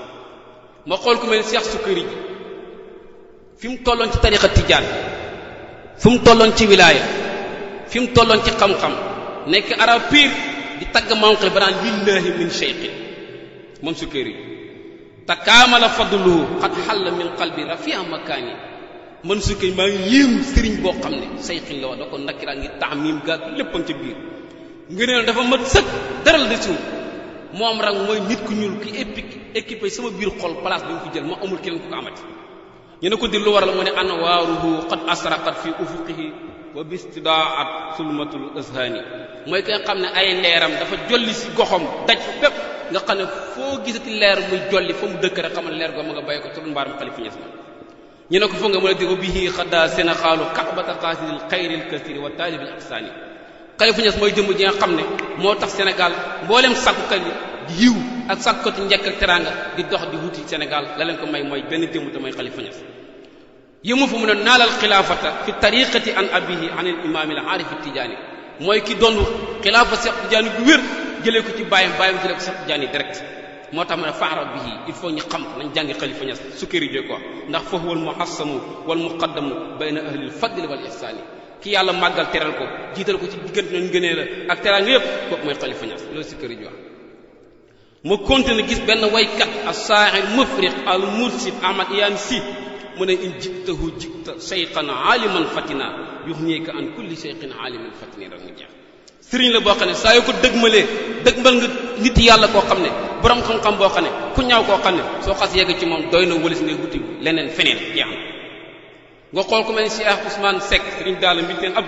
ma xool ku mel ni Cheikh Sukkari ji fi mu tolloon ci tariqa tijaan fi mu tolloon ci wilaaya fi mu tolloon ci xam-xam nekk arab pire di tagg manqi ba naan lillahi min cheikhin moom Sukkari takaamala fadluhu xat xalla min qalbi rafia makaani man Sukkari maa ngi yéem sëriñ boo xam ne cheikhin la wax da ko nakkiraa ngi taamim gaag léppam ca biir ngëneel dafa mat sëkk daral de suuf moom rek mooy nit ku ñuul ki équipé sama biir xol place bi mu fi jël ma amul keneen ku ko amati ñu ne ko di lu waral mu ne anwaaruhu qad asraqat fi ufuqihi wa bistidaat sulmatul azhani mooy ki nga xam ne ay leeram dafa jolli si goxam daj fa bépp nga xam ne foo gisati leer muy jolli fa mu dëkk rek xam ne leer go ma nga bàyyi ko ci mbaaram xalifa Ñas ma ñu ne ko foog nga mën a dégg bihi xadda sénéxaalu kabata xaasidil xayril kasiri wa taalibil ihsani xalifa Ñas mooy jëmm ji nga xam ne moo tax Sénégal mboolem sàkkukat yi di yiw ak sàkkukati njëkk ak teraanga di dox di wuti Sénégal la leen ko may mooy benn jëmm te mooy xalifa Ñas yëmu fu mu ne naalal xilaafata fi tariqati an abihi an al imaam al aarif tijaani mooy ki doon xilaafa Cheikh Tidiane gu wér jëlee ko ci bàyyam jëlee ko Cheikh Tidiane direct moo tax ma ne faarab bihi il faut ñu xam ko nañ jàngi Xalifa Ñas sukkari jo ko ndax fa huwa al muhassamu wal muqaddamu bayna ahli al fadli wal ihsani ki yàlla màggal teral ko jiital ko ci diggante ñu gënee la ak teral nga yëpp kooku mooy Xalifa Ñas loolu sukkari jo mu continue gis benn waykat as-saaxir mufriq al mursid Ahmad Iyaan Si mu ne in jiktahu jikta shaykhan aliman fatina yuxniika an kulli shaykhin aliman fatina rek mu jeex sëriñ la boo xam ne saa yoo ko dëgmal nga nit yàlla koo xam ne borom xam-xam boo xam ne ku ñaaw koo xam ne soo xas yegg ci moom doy na wëlis ngay wuti leneen feneen jeex na nga xool ku mel ni Cheikh Ousmane Seck sëriñ daala mbiteen ab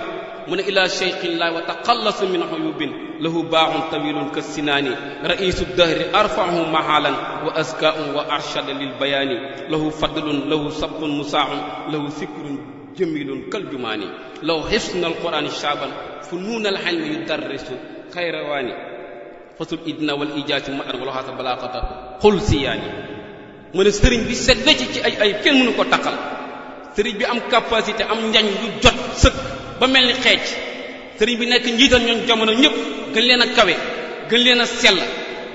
mu ne ila shaykhin la wa taqallasu min uyubin lahu baaxun tawilun ka sinaani raisu dahri arfaahu mahalan wa askaun wa arshada lil bayaani lahu fadlun lahu sabtun musaaun lahu sikrun jamilun kal jumaani lahu xisna alqurani shaaban funuun alxilmi yudarrisu xayrawaani fasul idna wal ijaasi madan wala xaasa balaaxata xul siyaani mu ne sëriñ bi set wecc ci ay kenn mënu ko taqal sëriñ bi am capacité am njañ yu jot sëkk ba mel ni xeej sëriñ bi nekk njiital ñoom jamono ñëpp gën leen a kawe gën leen a sell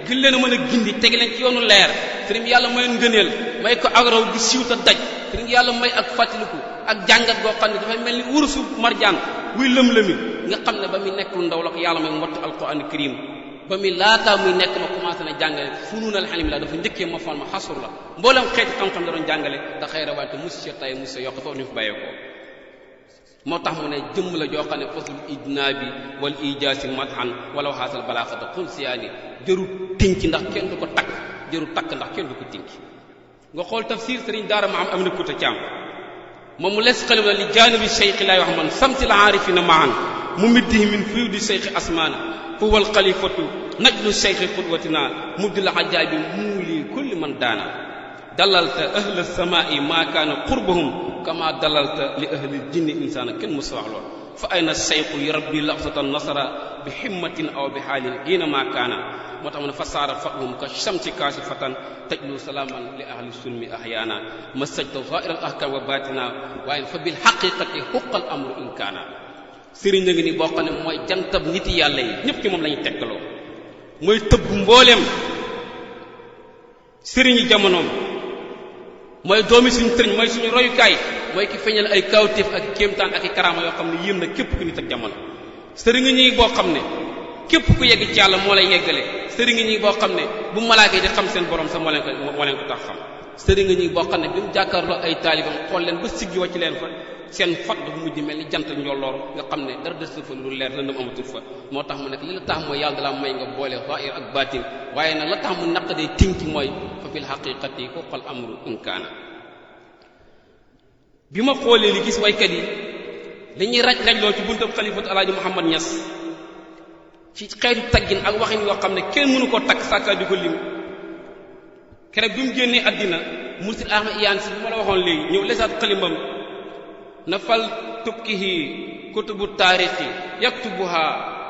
gën leen a mën a gindi teg leen ci yoonu leer sëriñ bi yàlla may ngëneel may ko agraw di siiw ta daj sëriñ bi yàlla may ak fàttaliku ak jàngat goo xam ne dafay mel ni wurusu marjaan wuy lëm-lëmi nga xam ne ba muy nekk lu ndaw la ko yàlla may mott alquran karim ba muy laataa muy nekk ma commencé na jàngale funuunal xalim la dafa njëkkee ma fal ma xasur la mboolem xeeti xam-xam da doon jàngale te xëyra wante monsieur tay monsieur yokk foofu ni fi bàyyee ko moo tax mu ne jëmm la joo xam ne fasul idnaabi wal ijaasi mathan wala waxaasal balaaxata xul siyaani jëru tinki ndax kenn du ko takk jëru takk ndax kenn du ko tinki nga xool tafsir sëriñ daara ma am na kuta caam moom mu les xalim la li jaanibi cheikhi laay wax man samsi la aarifina mahan mu middihi min fuyudi cheikhi asmaana fa huwa alxalifatu najlu cheikhi qudwatina mubdil ajaabi muuli kulli man daana dalalta ahla samaai maa kaana qurbahum kama dalalta li ahli jinni insaana kenn musa wax lool fa ayna cheikhu yurabbi lafsatan nasara bi himmatin aw bi xaalin giina maa kaana moo tax mu ne fa saara fahum ka shamsi kaasifatan tajlu salaaman li ahli sulmi ahyaana ma sajta zaahiral ahkam wa baatina waaye fa bil haqiqati huqqal amru in kaana sëriñ la ngi ni boo xam ne mooy jantab nit yàlla yi ñëpp ci moom la ñuy tegtaloo mooy tëbb mbooleem sëriñi jamonoom mooy doomi suñu sëriñ mooy suñu royukaay mooy ki feeñal ay kawtéef ak kéemtaan ak i karaama yoo xam ne yéem na képp ku nit ak jamono sëriñ ñi boo xam ne képp ku yegg ci yàlla moo lay yeggale sëriñ ñi boo xam ne bu malaaka yi di xam seen borom sax moo leen ko tax xam sëriñ ñi boo xam ne bi mu jàkkaarloo ay taalibam xool leen ba siggi wàcc leen fa seen fat dafa mujj mel ni jant njolloor nga xam ne dara des fa lu leer lëndëm amatul fa moo tax mu nekk li la tax mooy yàlla dalaa may nga boole zaahir ak baatin waaye nag la tax mu naqadee tinki mooy fa fil haqiqati huqqal amru in kaana bi ma xoolee li gis waykat yi dañuy raj-rajloo ci buntab xalifatu alaaji Muhammad Ñas ci xeetu taggin ak waxin yoo xam ne kenn mënu koo takk sàkka di ko lim keroog bi mu génnee àddina mursid Ahmad Iyaan Si bi ma la waxoon léegi ñëw lesaat xalimbam na fal tubkihi kutubu taarixi yaktubuha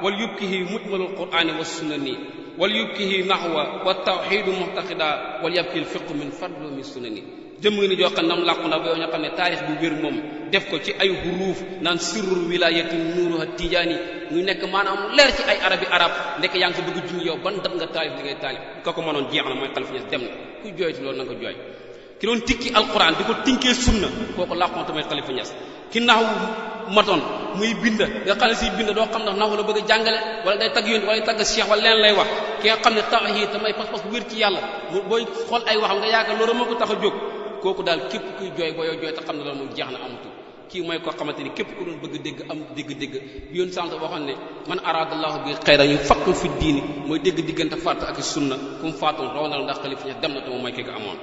wal yubkihi mujmalul qur'ani wa sunani wal yubkihi nahwa wa tawxidu muhtaqida wal yabki al fiqu min fadlu min sunani jëm ngi ni joo xam ne nam làqu na ba yow ñoo xam ne taarix bu wér moom def ko ci ay huruuf naan sirrul wilayati nuuruha tijaani muy nekk maanaam leer ci ay arabi arab ndekk yaa ngi ko bëgg junj yow ban dat nga taalif li ngay taalif ka ko mënoon jeex na mooy Xalifa Ñas dem na ku jooy ci loolu na nga ko jooy ki doon tikki alquran di ko tinkee sunna kooku làqoon tamit Xalifa Ñas ki naxu matoon muy bind nga xam ne si bind doo xam ndax naxu la bëgg a jàngale wala day tagg yónni wala day tagg cheikh wala leen lay wax ki nga xam ne tawhid tamay pas-pas wér ci yàlla booy xool ay waxam nga yaakaar loolu moo ko tax a jóg kooku daal képp kuy jooy boo yoo jooy te xam ne loolu moom jeex na amatul kii mooy koo xamante ni képp ku doon bëgg dégg am dégg-dégg yoon sant waxoon ne man aradallahu bi xayran yu fakku fi diini mooy dégg diggante faatu ak sunna ku mu faatoon raw na la ndax Xalifa Ñas dem na te moom mooy ki nga amoon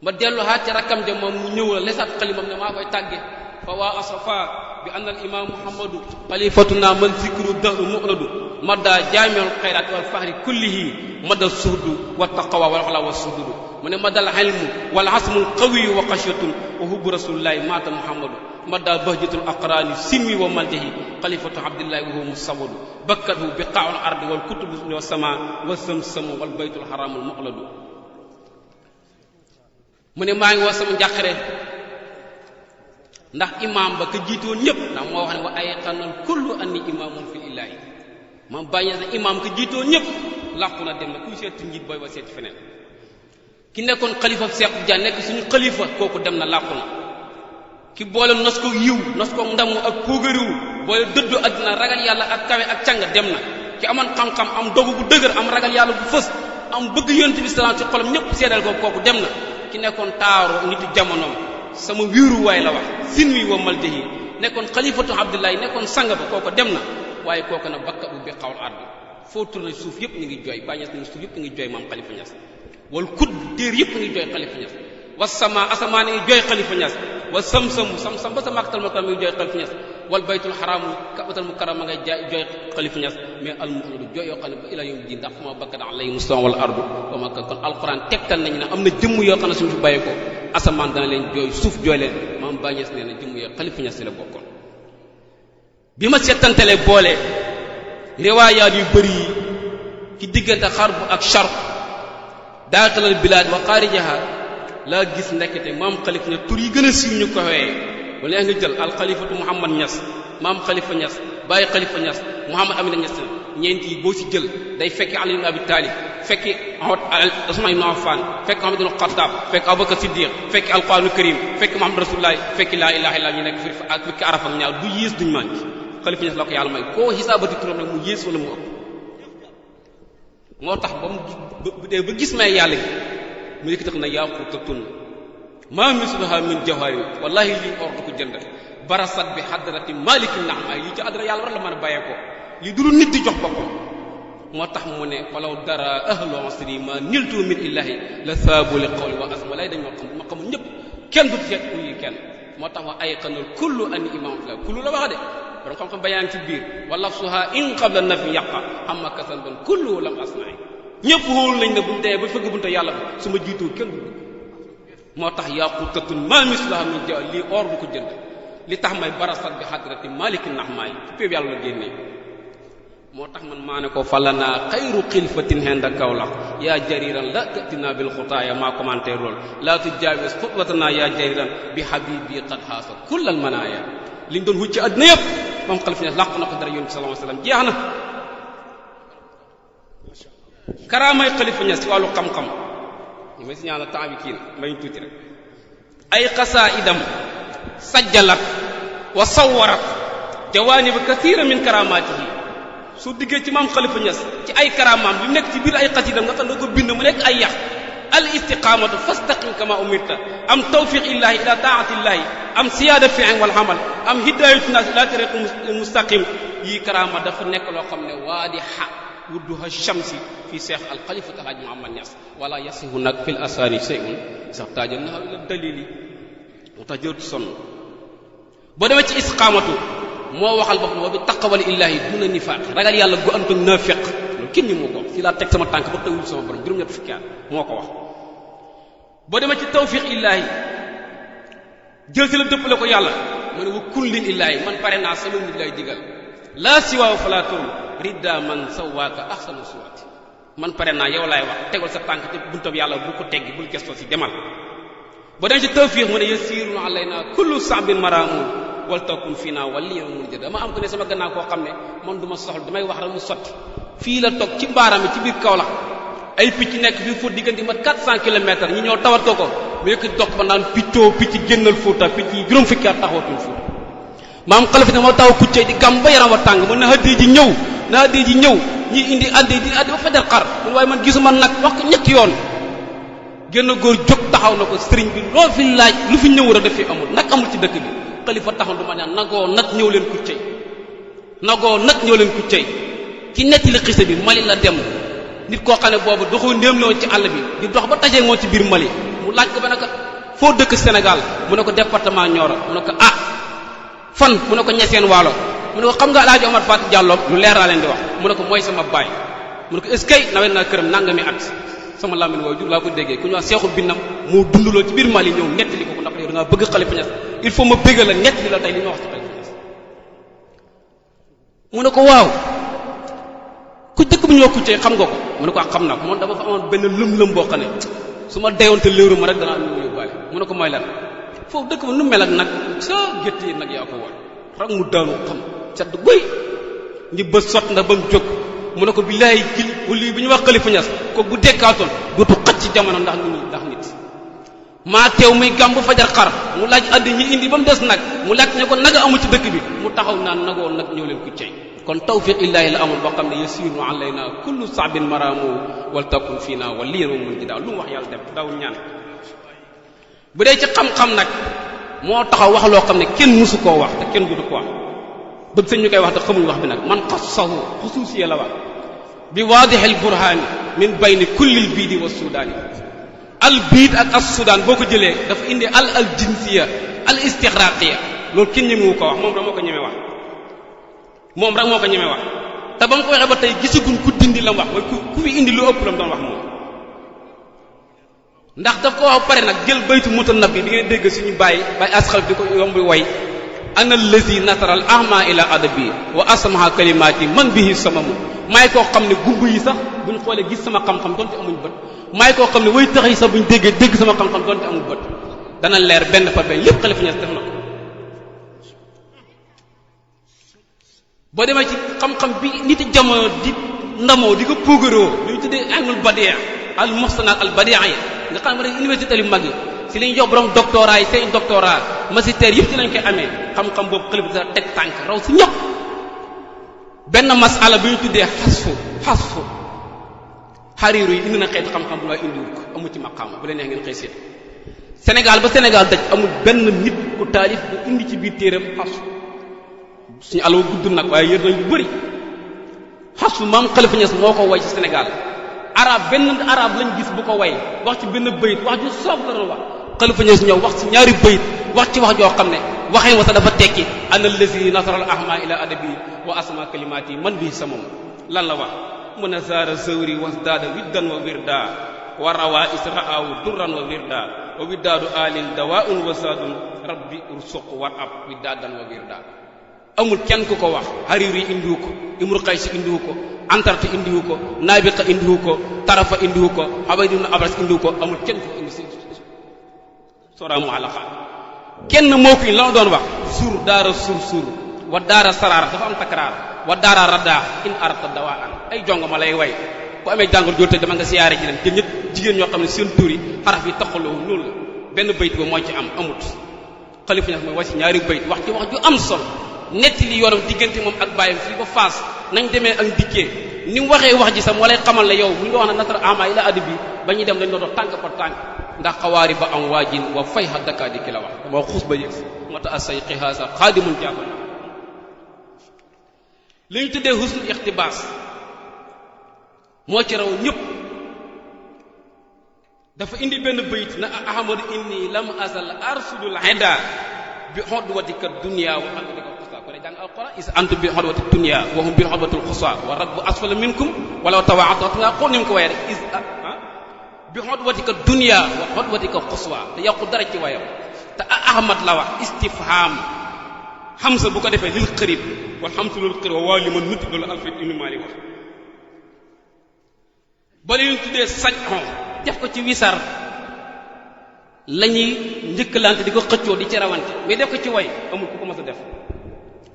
ma dellu haat ci rakkam ja moom mu ñëw la lesaat xalimam ne maa koy tàgge fa waa asafa bi anna al imam muhammadu xalifatuna man zikru dahru mu'ladu madda jaamiul xayraat wal fahri kullihi madda suhdu wa taqwa wal xala wa suhudu mu ne madal ilmu wal asmul qawiyu wa xashyatun wa hubbu rasulillahi maata muhammadu madda bahjatul aqrani sinmi wa maljahi xalifatu abdillahi wa huwa musawwadu bakkatu biqaa'ul ardi wal kutubu wa sama wa samsamu wal baytul haramul mu'ladu mu ne maa ngi woo sama njàqare ndax imaam ba ka jiitoon ñëpp ndax moo wax ne wa ay xanal kullu anni imaamun fi illaahi maam bàyyi na imaam ka jiitoon ñëpp làqu na dem na kuy seeti njiit booy ba seeti feneen ki nekkoon xalifa Seex Tijaan nekk suñu xalifa kooku dem na làqu na ki boole nos ko yiw nos ko ndamu ak póogariwu boole dëddu àddina ragal yàlla ak kawe ak càng dem na ki amoon xam-xam am dogu bu dëgër am ragal yàlla bu fës am bëgg yonent bi salaam ci xolam ñëpp seedal ko kooku dem na ki nekkoon taaru nitu jamonoom sama wiiru waay la wax sin wi wa maljahi nekkoon xalifatu abdullahi nekkoon sang ba kooku dem na waaye kooku na bakka bu bi xawul ardi foo tourné suuf yëpp ñu ngi jooy bàññees nañu suuf yëpp ñu ngi jooy maam xalifa ñas wal kud téer yëpp ñu ngi jooy xalifa ñas wa sama asamaan ngi jooy xalifa ñas wa sam-sam ba sa makkatal mukarram ngi jooy xalifa ñas wal baytul xaraamu kabatal mukarram ngay jooy xalifa ñas mais al muhammadu jooy yoo xam ne ba ila yawm din ndax ma bakkat alayhi mustawa wal ardu wa ma kon alquran tegtal nañu ne am na jëmm yoo xam ne suñu fi bàyyi ko asamaan dana leen jooy suuf jooy leen maam bàññees nee na jëmm yoo xalifa ñas la bokkoon bi ma seetantalee boole riwaayaat yu bëri yi ci diggante xarbu ak sharq daaxilal bilaad wa xaarijaha laa gis ndekete maam xalifa ñas tur yi gën a siiw ñu ko xooyee bu neex nga jël alxalifatu muhammad ñas maam xalifa ñas bàyyi xalifa ñas muhammad amina ñas ñeent yi boo ci jël day fekki ali ibn abi talib fekki usman ibn affan fekki muhammad ibn xattaab fekki abubakar siddiq fekki alquranu karim fekki muhammad rasulullah fekki laa ilaha illa ñu nekk fi ak fekki araf ak ñaar du yées duñ manqué xalifa ñas la ko yàlla may koo xisaabati turam nag mu yées wala mu ëpp moo tax ba mu dee ba gis may yàlla gi mu yëkkati na yaqutatun maa misluha min jawhari wallahi lii or du ko jënd barasat bi hadrati maliki naam ay lii ci adra yàlla war la mën a bàyyee ko lii du lu nit di jox boppam moo tax mu ne falaw dara ahlu asri ma niltu min illahi la saabu li qawli wa asma lay dañ ma xamul ñëpp kenn du seet ku yi kenn moo tax wa ay xanal kullu an imam la kullu la wax de borom xam-xam bayaan ci biir wa lafsuha in qabla nafi yaqa amma kasal ban kullu lam asma'i ñëpp wóolu nañ ne buñ dee ba fëgg bunte yàlla ba su ma jiitoo kenn du moo tax yaqutatun ma mislaha min jaw lii or du ko jënd li tax may barasat bi hadrati maliki nahmaay ci péeb yàlla la génnee moo tax man maa ne ko falana xayru xilfatin henda kawlax yaa jariran la tatina bil xutaaya maa commenté lool laa tujaawis xutwatana yaa jariran bi habibi qad xaasa kullal manaaya liñ doon wut ci àddina yëpp moom xalifa ñas làqu na ko dara yonent sallallahu alayhi wasallam jeex na karaamay xalifa ñas ci wàllu xam-xam ñu may si ñaana temps bi kii na may tuuti rek ay xasaidam sajjalat wa sawwarat jawaanib kathira min karamatihi su diggee ci maam xalifa ñas ci ay karamaam li nekk ci biir ay xasidam nga xam ne ko bind mu nekk ay yax al istiqamatu fastaqim kama umirta am tawfiq illahi ila taati illahi am siyaada fi'l wal amal am hidayatu nas ila tariq mustaqim yi karama dafa nekk loo xam ne waadiha wudduha shamsi fi cheikh al xalifat alhaj muhammad ñas wala yasihu nag fil asani shay'un sax taajal na la dalili moo tax jërtu sonn boo demee ci istiqamatu moo waxal boppam wa bi taqwal illahi duna nifaaq ragal yàlla gu ànd ak naafiq loolu kenn ni moo ko fii laa teg sama tànk ba tawul sama borom juróom-ñett fukki at moo ko wax boo demee ci tawfiq illahi jël ci la dëppale ko yàlla mu ne wa kullin illahi man pare naa sama nit lay digal laa siwaaw falaa tur ridda man sawaaka ahsanu suwati man pare naa yow laay wax tegal sa tànk te buntab yàlla bu ko teggi bul gestoo si demal boo demee ci tawfiq mu ne yasirun alayna kullu sa'bin maramun wal takun fii naa waliyan murjada dama am ko ne sama gannaaw koo xam ne man du ma soxla damay wax rek mu sotti fii la toog ci mbaaram ci biir Kaolack ay picc nekk fii fóot diggante ma 400 kilomètres ñi ñëw tawat ko mu yëkkati dox ba naan piccoo picc génnal Fuuta picc yi juróom fukki at taxawatuñ Fuuta maam xalifa ne moo taw kuccee di gàm ba yaram wa tàng mu ne hëddee ji ñëw na hëddee ji ñëw ñi indi addee di addi ba fajar xar mun waaye man gisuma nag wax ko ñetti yoon génn góor jóg taxaw na ko sëriñ bi loo fi laaj lu fi ñëw rek daf fi amul nag amul ci dëkk bi xalifa taxaw du ma ñaan nagoo nag ñëw leen kuccey nagoo nag ñëw leen kuccey ci netti li xisa bi Mali la dem nit koo xam ne boobu doxoo ndéem loon ci àll bi di dox ba tajee moom ci biir Mali mu laaj ko ba ne ko foo dëkk Sénégal mu ne ko département Nioro mu ne ko ah fan mu ne ko ñeseen waalo mu ne ko xam nga Alaaji Omar Fatou Diallo lu leer laa leen di wax mu ne ko mooy sama baay mu ne ko est-ce que nawet naa këram nangami at sama làmmiñ woo jur laa ko déggee ku ñu wax Seexul Binnam moo dundaloo ci biir Mali ñëw nettali ko ndax yow da ngaa bëgg Xalifa Ñas il faut ma bëgg la nettali la tey li ñu wax ci Xalifa Ñas mu ne ko waaw ku dëkk bu ñu wax Kuccee xam nga ko mu ne ko xam naa ko moom dafa fa amoon benn lëm-lëm boo xam ne su ma deewoon te léeru ma rek danaa ñu yóbbaale mu ne ko mooy lan foofu dëkk ba nu mel ak nag sa gétt yi nag yaa ko war rek mu daanu xam sedd guy ñi bës sot ndax ba mu jóg mu ne ko billaahi kil wali bi ñu wax Xalifa Ñas ko bu dekkaatoon dootu xaj ci jamono ndax nit maa teew muy gàmbu fajar xar mu laaj addi ñi indi ba mu des nag mu laaj ne ko naga amul ci dëkk bi mu taxaw naan nagoo nag ñëw leen ku cey kon tawfiq illaahi la amul boo xam ne yasiru alayna kullu saabin maramu wal takun fii naa wal liir mun ci daaw lu mu wax yàlla def dawul ñaan bu dee ci xam-xam nag moo taxaw wax loo xam ne kenn mësu koo wax te kenn du ko wax bëgg sëñ ñu koy wax te xamuñ wax bi nag man xassahu xusuusiya la wax bi waadihil burhaani min bayni kullil biidi wa suudaani al biid ak as sudaan boo ko jëlee dafa indi al jinsiya al istixraaqiya loolu kenn ñemewu ko wax moom rek moo ko ñeme wax te ba mu ko waxee ba tey gisaguñ ku dindi la mu wax mooy ku fi indi lu ëpp la mu doon wax moom ndax daf ko wax pare nag jël baytu mutanabbi di ngeen dégg suñu bàyyi asxal di ko yombi way ana allazi nasara al ahma ila adabi wa asmaha kalimaati man bihi samamu maay koo xam ne gumb yi sax buñ xoolee gis sama xam-xam doonte amuñ bët maay koo xam ne way tax yi sax buñ déggee dégg sama xam-xam doonte amul bët dana leer benn par benn lépp Xalifa Ñas def na ko boo demee ci xam-xam bi nit jamono di ndamoo di ko puugaroo lu ñu tuddee ilmul badia al muhsanat al badia yi nga xam ne université yu mag yi si lañ jox borom doctorat yi seen doctorat magistère yëpp ci lañ koy amee xam-xam boobu Xalifa sa teg tànk raw si ñëpp benn masala bi ñu tuddee xasfu xariiru yi indi na xeetu xam-xam bu waaye indiwul ko amul ci maqaama bu leen neex ngeen xëy seet Sénégal ba Sénégal daj amul benn nit ku taalif bu indi ci biir téeram xasfu suñu alawa gudd nag waaye yër nañ lu bëri xasfu maam Xalifa Ñas moo ko way ci Sénégal benn arab lañ gis bu ko way wax ci benn bayit wax ju soob la doon wax Xalifa Ñas ñëw wax ci ñaari bayit wax ci wax joo xam ne waxee wa sax dafa tekki ana allazi nasara al ahma ila adabi wa asma kalimaati man bi samam lan la wax mun a zaara zawri wasdaada widdan wa wirda wa rawa isra'ahu durran wa wirda wa widdaadu alin dawaun wa saadun rabbi ursuq war ab widdaadan wa wirda amul kenn ku ko wax Hariir yi indiwu ko Imru Qays indiwu ko Antarta indiwu ko Naabiqa indiwu ko Tarafa indiwu ko Ubayd ibn Abras indiwu ko amul kenn ku indi si soraamu alaxa kenn moo ko la doon wax sur daara sur wa daara saraar dafa am takraar wa daara raddaa in arata dawaan ay jongo ma lay way ku amee jàngor jool te dama nga siyaare ji leen te ñett jigéen ñoo xam ne seen tur yi xaraf yi taxaloo loolu la benn bayt ba moo ci am amut Xalifa Ñas mooy wax ci ñaari bayt wax ci wax ju am solo netti li yoonam diggante moom ak bàyyam fii ba faas nañ demee ak dikkee ni mu waxee wax ji sax moo lay xamal la yow bu ñu wax na nasara ama ila adabi ba ñuy dem dañ doon dox tànk par tànk ndax xawaari ba am waajin wa fay xa dakkaa di ki la wax dama xuus ba yëg si mata asay xihaasa xaadimun jàppal li ñu tuddee husnul ixtibaas moo ci raw ñëpp dafa indi benn bayit na ahmadu inni lam azal arsudul heda bi xodwatika dunya wa xodwatika xusa ko ne jàng alquran is antu bi xodwati dunya wa hum bi xodwatil xusa wa rabbu asfala minkum wala tawaatu nga xool ni mu ko waye rek is bi xodwatika dunya wa xodwatika xuswa te yàqu dara ci wayam te ahmad la wax istifham xamsa bu ko defee lil xërib wal xamsa lil xërib wa waa li ma nuti loolu alfet ibnu mali wax ba leen tuddee sajxon def ko ci wisar la ñuy njëkkalante di ko xëccoo di ci rawante mais def ko ci way amul ku ko mës a def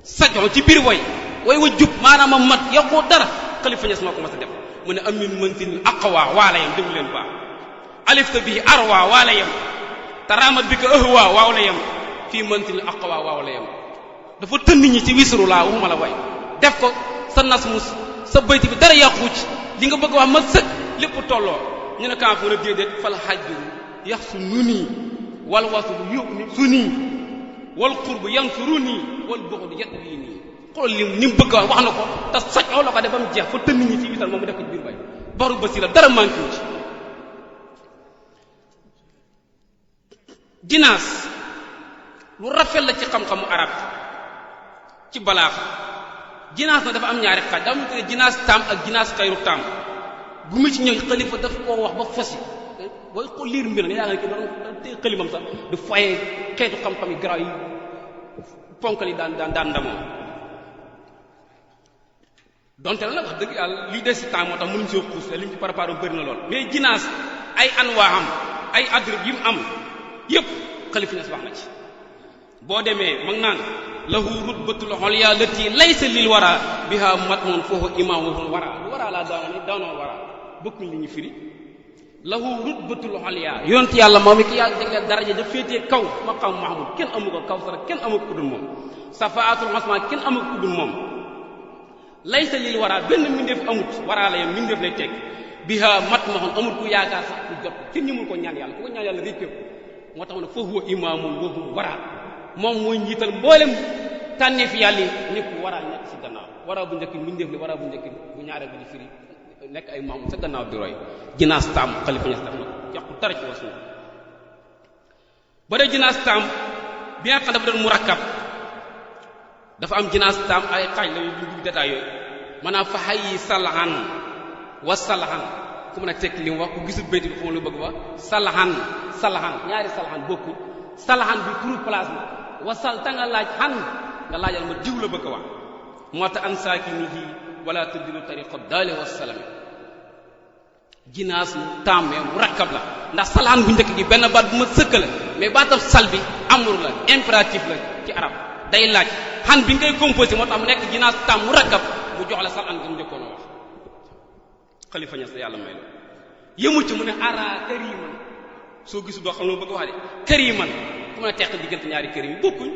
sajxon ci biir way wa jub maanaam a mat yàqoo dara Xalifa Ñas moo ko mës a def mu ne amin mantin aqwa waala yam déglu leen baax alifta bi arwa waala yam taramat bi ko ahwa waaw la yam fii mantin aqwa waaw la yam dafa tënn ñi ci wisru laa waxuma la way def ko sa nas mus sa bayti bi dara yàqu ci li nga bëgg wax ma sëkk lépp tolloo ñu ne kaa fu na déedéet fal xajju yax su nu nii wal wasul yóbbu ni su nii wal xurbu yan suru nii wal buxdu yet bii nii xool ni mu bëgg wax na ko te sajoo la ko def ba mu jeex fa tënn ñi ci wisal moom mu def ko ci biir bay baru basira dara manqué ci jinaas lu rafet la ci xam-xamu arab ci balaaxa jinaas na dafa am ñaari xaaj daa mu tuddee jinaas taam ak jinaas xayru taam bu mu ci ñëw Xalifa daf koo wax ba fosi booy xool liir mbir nga yaa nga ne ki doon tey xalimam sax du fayee xeetu xam-xam yi garaaw yi ponkal yi daan ndamoo donte la nag wax dëgg yàlla li des si temps moo tax mënuñ soo xuus liñ ci préparé bëri na lool mais jinaas ay anwaam ay adrib yi mu am yëpp Xalifa Ñas wax na ci boo demee mag naan lahu rutbatul xolya lati laysa lil wara biha matmun foofu imamul wara lu wara ala dawnoon wara bokkuñ li ñu firi lahu rutbatul ulya yonent yàlla moom ki yàlla jagleel daraja da féetee kaw maqam mahmud kenn amu ko kawsara kenn amu ko kudul moom safaatul usman kenn amu ko kudul moom laysa lil wara benn mbindeef amut wara la yam mbindeef lay teg biha matmahun amul ku yaakaar sax ku jot kenn ñëmul ko ñaan yàlla ku ko ñaan yàlla réccé ko moo tax ne fa huwa imaamun wa hum wara moom mooy njiital mboolem tànneef yàlla yi ñëpp wara nekk ci gannaaw wara bu njëkk mbindeef li wara bu njëkk bu ñaareel bi di firi nekk ay maamu sa gannaaw di roy jinaas taam xalifa ñas def na ko yàqu dara ci wasu ba dee jinaas taam bi nga xam dafa doon murakkab dafa am jinaas taam ay xaaj la yu dugg détail yooyu maanaam fa hayyi salahan wa salahan ku mën a tekk li mu wax ku gisul bayti bi xam lu bëgg wax salahan ñaari salahan bokkul salahan bi turu place la wasal ta nga laaj xan nga laajal ma diw la bëgg a wax moo tax an saakinihi wala tuddilu tariqa daale wasalami jinaas taamee mu rakkab la ndax salahan bu njëkk gi benn baat bu ma sëkk la mais baatam sal bi amru la impératif la ci arab day laaj xan bi ngay composé moo tax mu nekk jinaas taam mu rakkab mu jox la salahan bi mu njëkkoon a wax xalifa ñas la yàlla may la yëmul ci mu ne ara kariman soo gisul doo xam ne bëgg wax de kariman ku mën a teq diggante ñaari karim yi bokkuñ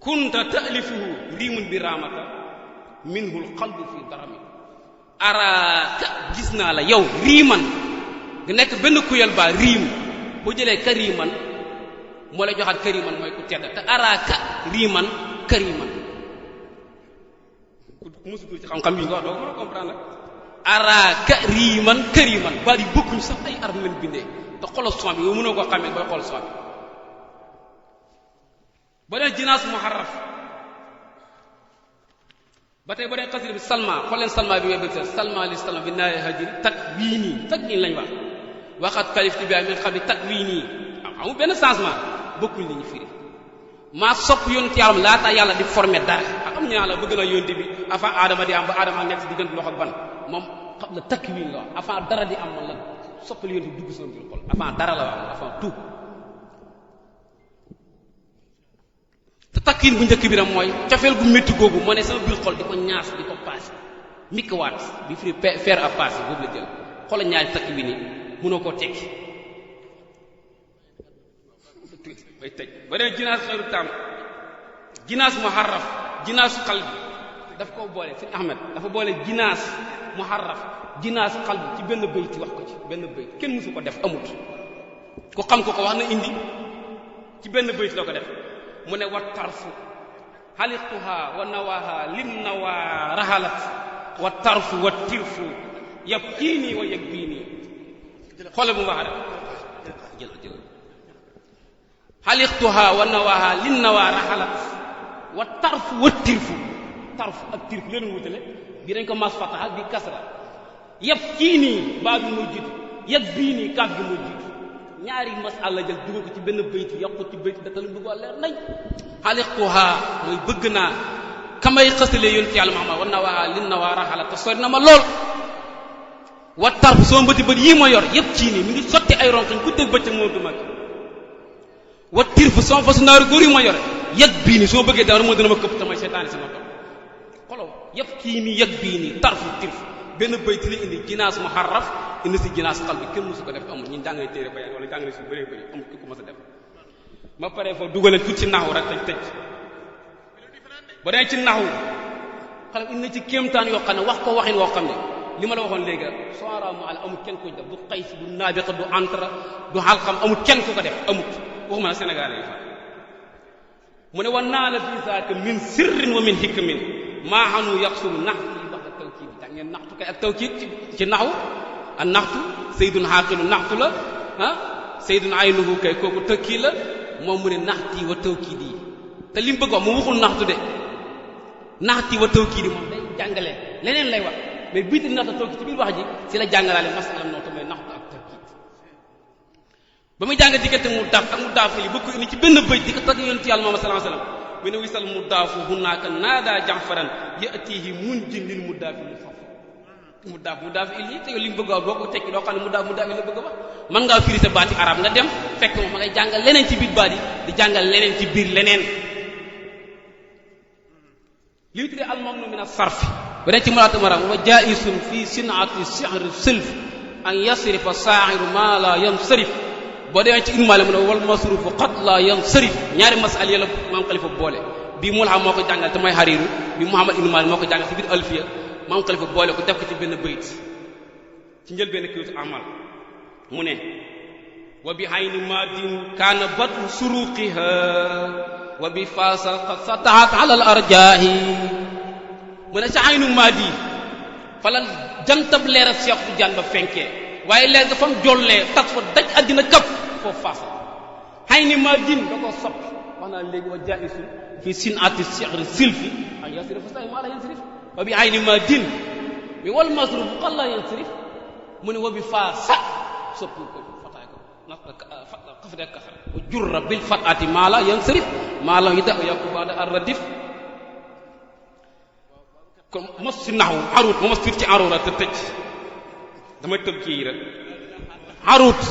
kunta taalifuhu riimun bi raamata minhul qalbu fi darami araaka gis naa la yow riiman nga nekk benn kuyal ba riim boo jëlee kariman moo lay joxaat kariman mooy ku tedd te araaka riiman kariman ku musutul ci xam-xam yi nga wax doo mën a comprendre araaka riiman kariman baat yi bokkuñ sax ay arab leen bindee te xoolal son bi yow mënoo koo xamee booy xool son bi ba dee jinaas muharraf ba tey ba dee xasida bi salma xool leen salma bi ngay bëgg sa salma li salma bi naaye hajir tak wii nii tak nii lañ wax waxat kalifti bi ay min xam ne tak wii nii amul benn changement bokkuñ li ñu firi maa sopp yonent yàlla laata yàlla di formé dara ak am ñaa la bëgg na yonent bi avant aadama di am ba aadama nekk si diggante loxo ak ban moom xam la takk wii la wax avant dara di am man la soppali yonent bi dugg sama biir xol avant dara la wax avant tout te takkiin bu njëkk bi nag mooy cofeel gu métti googu moo ne sama biir xol di ko ñaas di ko paase mikkawaat bi firi faire à passer boobu la jël xoolal ñaari takk bi nii mënoo koo tekki bay tëj ba dee jinaas xeeru taam jinaas muharraf jinaas qalbi daf ko boole sëñ Ahmed dafa boole jinaas muharraf jinaas qalbi ci benn bayti wax ko ci benn bayt kenn mësu ko def amut ku xam ko wax na indi ci benn bayt la ko def mu ne wa tarfu xaliqtuha wa nawaha lim nawa rahalat wa tarfu wa tirfu yabkiini wa yakbiini xoolal bu mu wax rek jël xaliqtuha wa nawaha lim nawa rahalat wa tarfu wa tirfu tarfu ak tirfu leen wutale bi dañ ko mas fataha bi kasra yabkiini baa bi moo jiitu yakbiini kaaf gi moo jiitu ñaari masala jël dugal ko ci benn bayt yàqu ci bayt da talu bëgg leer nañ xaliquha mooy bëgg naa kamay xësalee yonent yàlla Muhammad war na waa lin na waa raxala te sori na ma lool wa tarf soo mbëti bët yii ma yor yëpp ci nii mi ngi sotti ay ronkañ ku dégg bëccëg moo duma wa tirf soo fasu naaru góor yi ma yore yëg bii nii soo bëggee dara moo dina ma këpp tamay seetaani sama topp xolo yëpp kii nii yëg bii nii tarfu tirf benn bayt li indi jinaas muharraf indi si jinaas xal bi kenn musu ko def amul ñun jàngale téere ba wala jàngale si bëree bëri amul ki ko mës a def ma pare foofu dugaleen tuuti ci naxu rek tëj ba dee ci naxu xale indi na ci kéemtaan yoo xam ne wax ko waxin woo xam ne li ma la waxoon léegi soara mu al amul kenn ko def du xays du naabiqa du antra du xalxam amul kenn ku ko def amut waxuma na sénégalais yi fa mu ne wa naa la fi zaaka min sirrin wa min hikmin maa xanu yaqsulu naxtu yi wax ak tawkiid da ngeen naxtu kay ak tawkiid ci naxu a naxtu saydun xaaqilu naxtu la ah saydun aynuhu kay kooku tëkkii la moom mu ne naxti wa tawkiid yi te li mu bëgg wax mu waxul naxtu de naxti wa tawkiid yi moom day jàngale leneen lay wax mais biiti naxta tawkiid ci biir wax ji si la jàngalaale masalam noonu te mooy naxtu ak tawkiid ba muy jàng diggante mu daaf ak mu daafu li bëgg ko indi ci benn bëj di ko tagg yonent yàlla Muhammad sallallahu alayhi wasallam mu ne wisal mu daafu hunaaka naadaa janfaran yatihi munjin lil mu daafi mu faf mu daaf il yi te yow li mu bëgg a wax boo ko tekki doo xam ne mu daaf il la bëgg a wax mën ngaa firi sa baati arab nga dem fekk moom ma ngay jàngal leneen ci biir baat yi di jàngal leneen ci biir leneen li ñu tuddee al mamnu min as-sarf bu dee ci mulaatu maram wa jaisun fi sinati sihr silf an yasrifa saaxiru ma la yansarif boo demee ci ilmaale mu ne wal masrufu qad la yansarif ñaari masal yàlla maam xalifa boole bii mulha moo ko jàngal te mooy xariiru bi Muhammad ibn Maalik moo ko jàngal ci biir alfiya maam xalifa boole ko def ko ci benn bayit ci njël benn kiiwtu amal mu ne wa bi hayni madin kaana batu suruqiha wa bi faasa qad satahat ala al arjaahi mu ne ca haynu madi falal jantab leer a Cheikh Tidiane ba fenkee waaye leer ga fam jollee tas fa daj àddina kap foofu faasa hayni madin da ko soppi wax naa léegi wa jaisun fi sinati sihr silfi an yasrif say ma la yansrif wa bi hayni madin mi wal masruf qad la yansrif mu ne wa bi faasa soppi ko fataay ko xafde kasra wa jurra bil fatati ma la yansrif ma la yida yakuba da arradif comme mos si naxu arut ma mos fiir ci arura te tëj damay tëb kii rek arut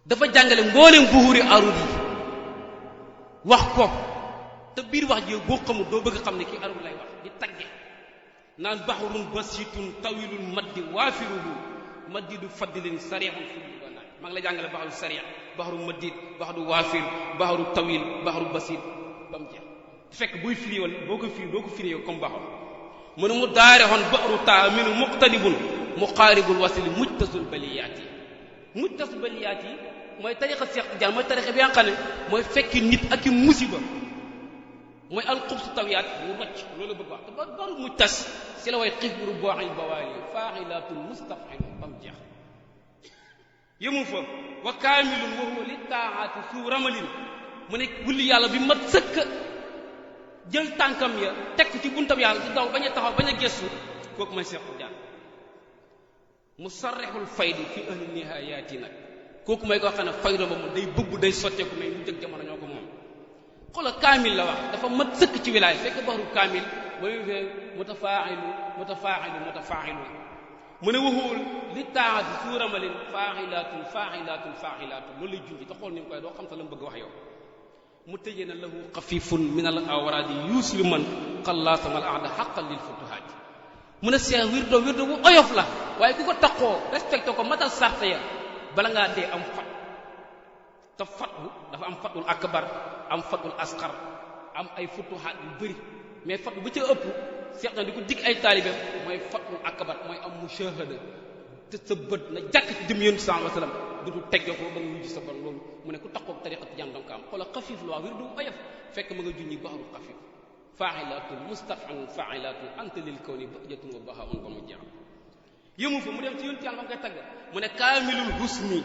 dafa jàngale mbooleem buxuri arut yi wax ko te biir wax ji boo xamul doo bëgg xam ne kii arut lay wax di tagge naan baxrun basitun tawilul maddi waafiruhu maddidu faddilin sarihun fi banaay maa ngi la jàngale baxru sarih baxru maddid baxru waafir baxru tawil baxru basit ba mu jeex fekk buy firi woon boo ko firi doo ko firi yow comme baxoon mu ne mu daare xoon baxru taa minu muqtadibun muqaaribul wasili mujtasul baliyaat yi mooy tariqa Cheikh Tidiane mooy tariqa bi nga xam ne mooy fekki nit ak i musiba mooy alxubsu tawiyaat mu rocc loolu bëgg wax te ba baru mujtas si la way xifru booxil bawaali faaxilaatun mustafxilun ba mu jeex yëmu fa wa kaamilun wa huwa li taaxaati suu ramalin mu ne wulli yàlla bi mat sëkk jël tànkam ya teg ci buntam yàlla di daw bañ a taxaw bañ a gëstu kooku mooy Cheikh Tidiane musarrixul faydi fi ahli nihayaati nag kooku mooy koo xam ne fayda ba moom day bëgg day sotteeku mais mu jëg jamono ñoo ko moom xoolal kaamil la wax dafa mat sëkk ci wilaay fekk baxru kaamil mooy fee mutafaaxilu mu ne waxuwul li taati suuramalin faaxilaatun loolu lay junji te xool ni mu koy doo xam sa la mu bëgg wax yow mu tëjee na lahu xafifun min al awraadi yuuslu man xallaasamal aada xaqan lil futuhaati mu ne seex wirdo bu oyof la waaye ku ko taqoo respecté ko matal sarte ya bala ngaa dee am fat te fatbu dafa am fatul akbar am fatul asqar am ay futuhaat yu bëri mais fatbu bu ca ëpp seex na di ko dig ay taalibe mooy fatul akbar mooy am mushahada te sa bët na jàkk ci jëm yonent sallallahu alayhi wasallam dudu tegge ko ba nga wujj sa bon loolu mu ne ku taxoo tariqa Tijaan danga ko am xoola xafiif la wax wirdu oyof fekk ma nga junñi baxru xafiif faaxilaatun mustaf'alun faaxilaatun anta lil kawni bahjatun wa bahaa'un ba mu jeex yëmu fa mu dem ci yonent Yàlla ma koy tagg mu ne kaamilul husni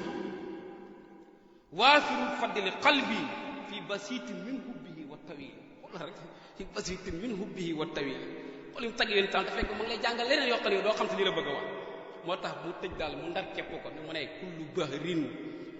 waafirul fadli qalbi fi basitin min hubbihi wa tawil xoola rek fi basitin min hubbihi wa tawil xool mu tagg yonent Yàlla fekk ma ngi lay jàngal leneen yoo xam ne doo xam te li la bëgg a wax moo tax bu tëj daal mu ndar kepp ko ne mu ne kullu bahrin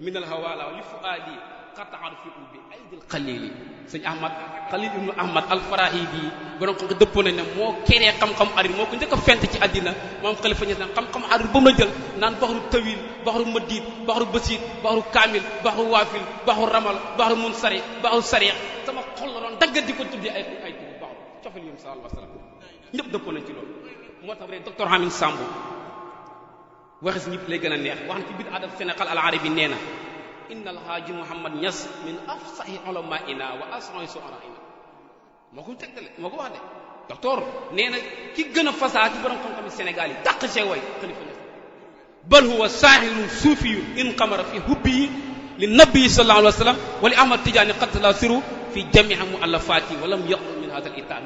min al hawala li fuaadi qata'ar fi bi aydil xalili sëñ ahmad xalil ibnu ahmad al farahidi borom xam nga dëppoo nañ ne moo keree xam-xam arir moo ko njëkk a fent ci àddina moom xalifa ñes na xam-xam arir ba mu la jël naan baxru tawil baxru madid baxru basit baxru kaamil baxru waafil baxru ramal baxru munsari baxru sariix sama xol la doon daggat di ko tuddee ay tudd baxru cofel yum sallallahu alayhi wasallam ñëpp dëppoo nañ ci loolu moo tax rek docteur Hamid Sambo waxis ñëpp lay gën a neex wax na ci biir adab Sénégal al arabi nee na inna alhaaji Mouhamad Niass min afsahi ulamaina wa ashahi suaraina moo ko tegtale moo ko wax de docteur nee na ki gën a fasaa ci borom xam-xam Sénégal yi dàq see way xalifa Niass bal huwa saahirun suufiyun in qamara fi hubbihi li nabii sallallahu alayhi wa sallam wa li Ahmad Tidiane qad la siru fi jamiha muallafati wa lam yaqul min hada al ital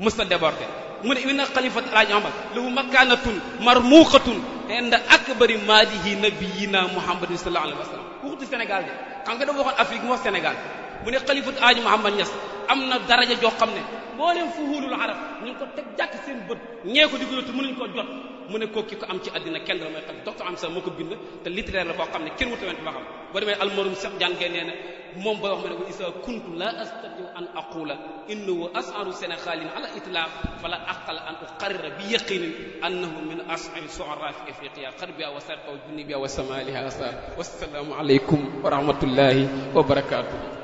musta débordé mu ne inna xalifat alaaji Ahmad lahu makaanatun marmuuqatun inda akbari maadihi nabiyina Muhammadin sallallahu alayhi wa sallam waxutu Sénégal de xam nga dafa waxoon Afrique mu wax Sénégal mu ne xalifat alaaji Muhammad Niass am na daraja joo xam ne mbooleem fuhuulul arab ñu ngi ko teg jàkk seen bët ñee ko di ko yottu mënuñu ko jot mu ne kooku ki ko am ci àddina kenn la mooy xam docteur am sa moo ko bind te littéraire la koo xam ne kenn wuta went ba xam boo demee almarum Cheikh Diane Gueye nee na moom booy wax ma ne ko isa kuntu la astati an aqula innahu as'aru sénégalin ala itlaq fala aqala an uqarrira bi yaqinin annahu min as'ari su'ara fi afriqiya xarbiya wa sarqa wa junubiya wa samaliha asar wassalaamu aleykum wa rahmatullahi wa barakatuh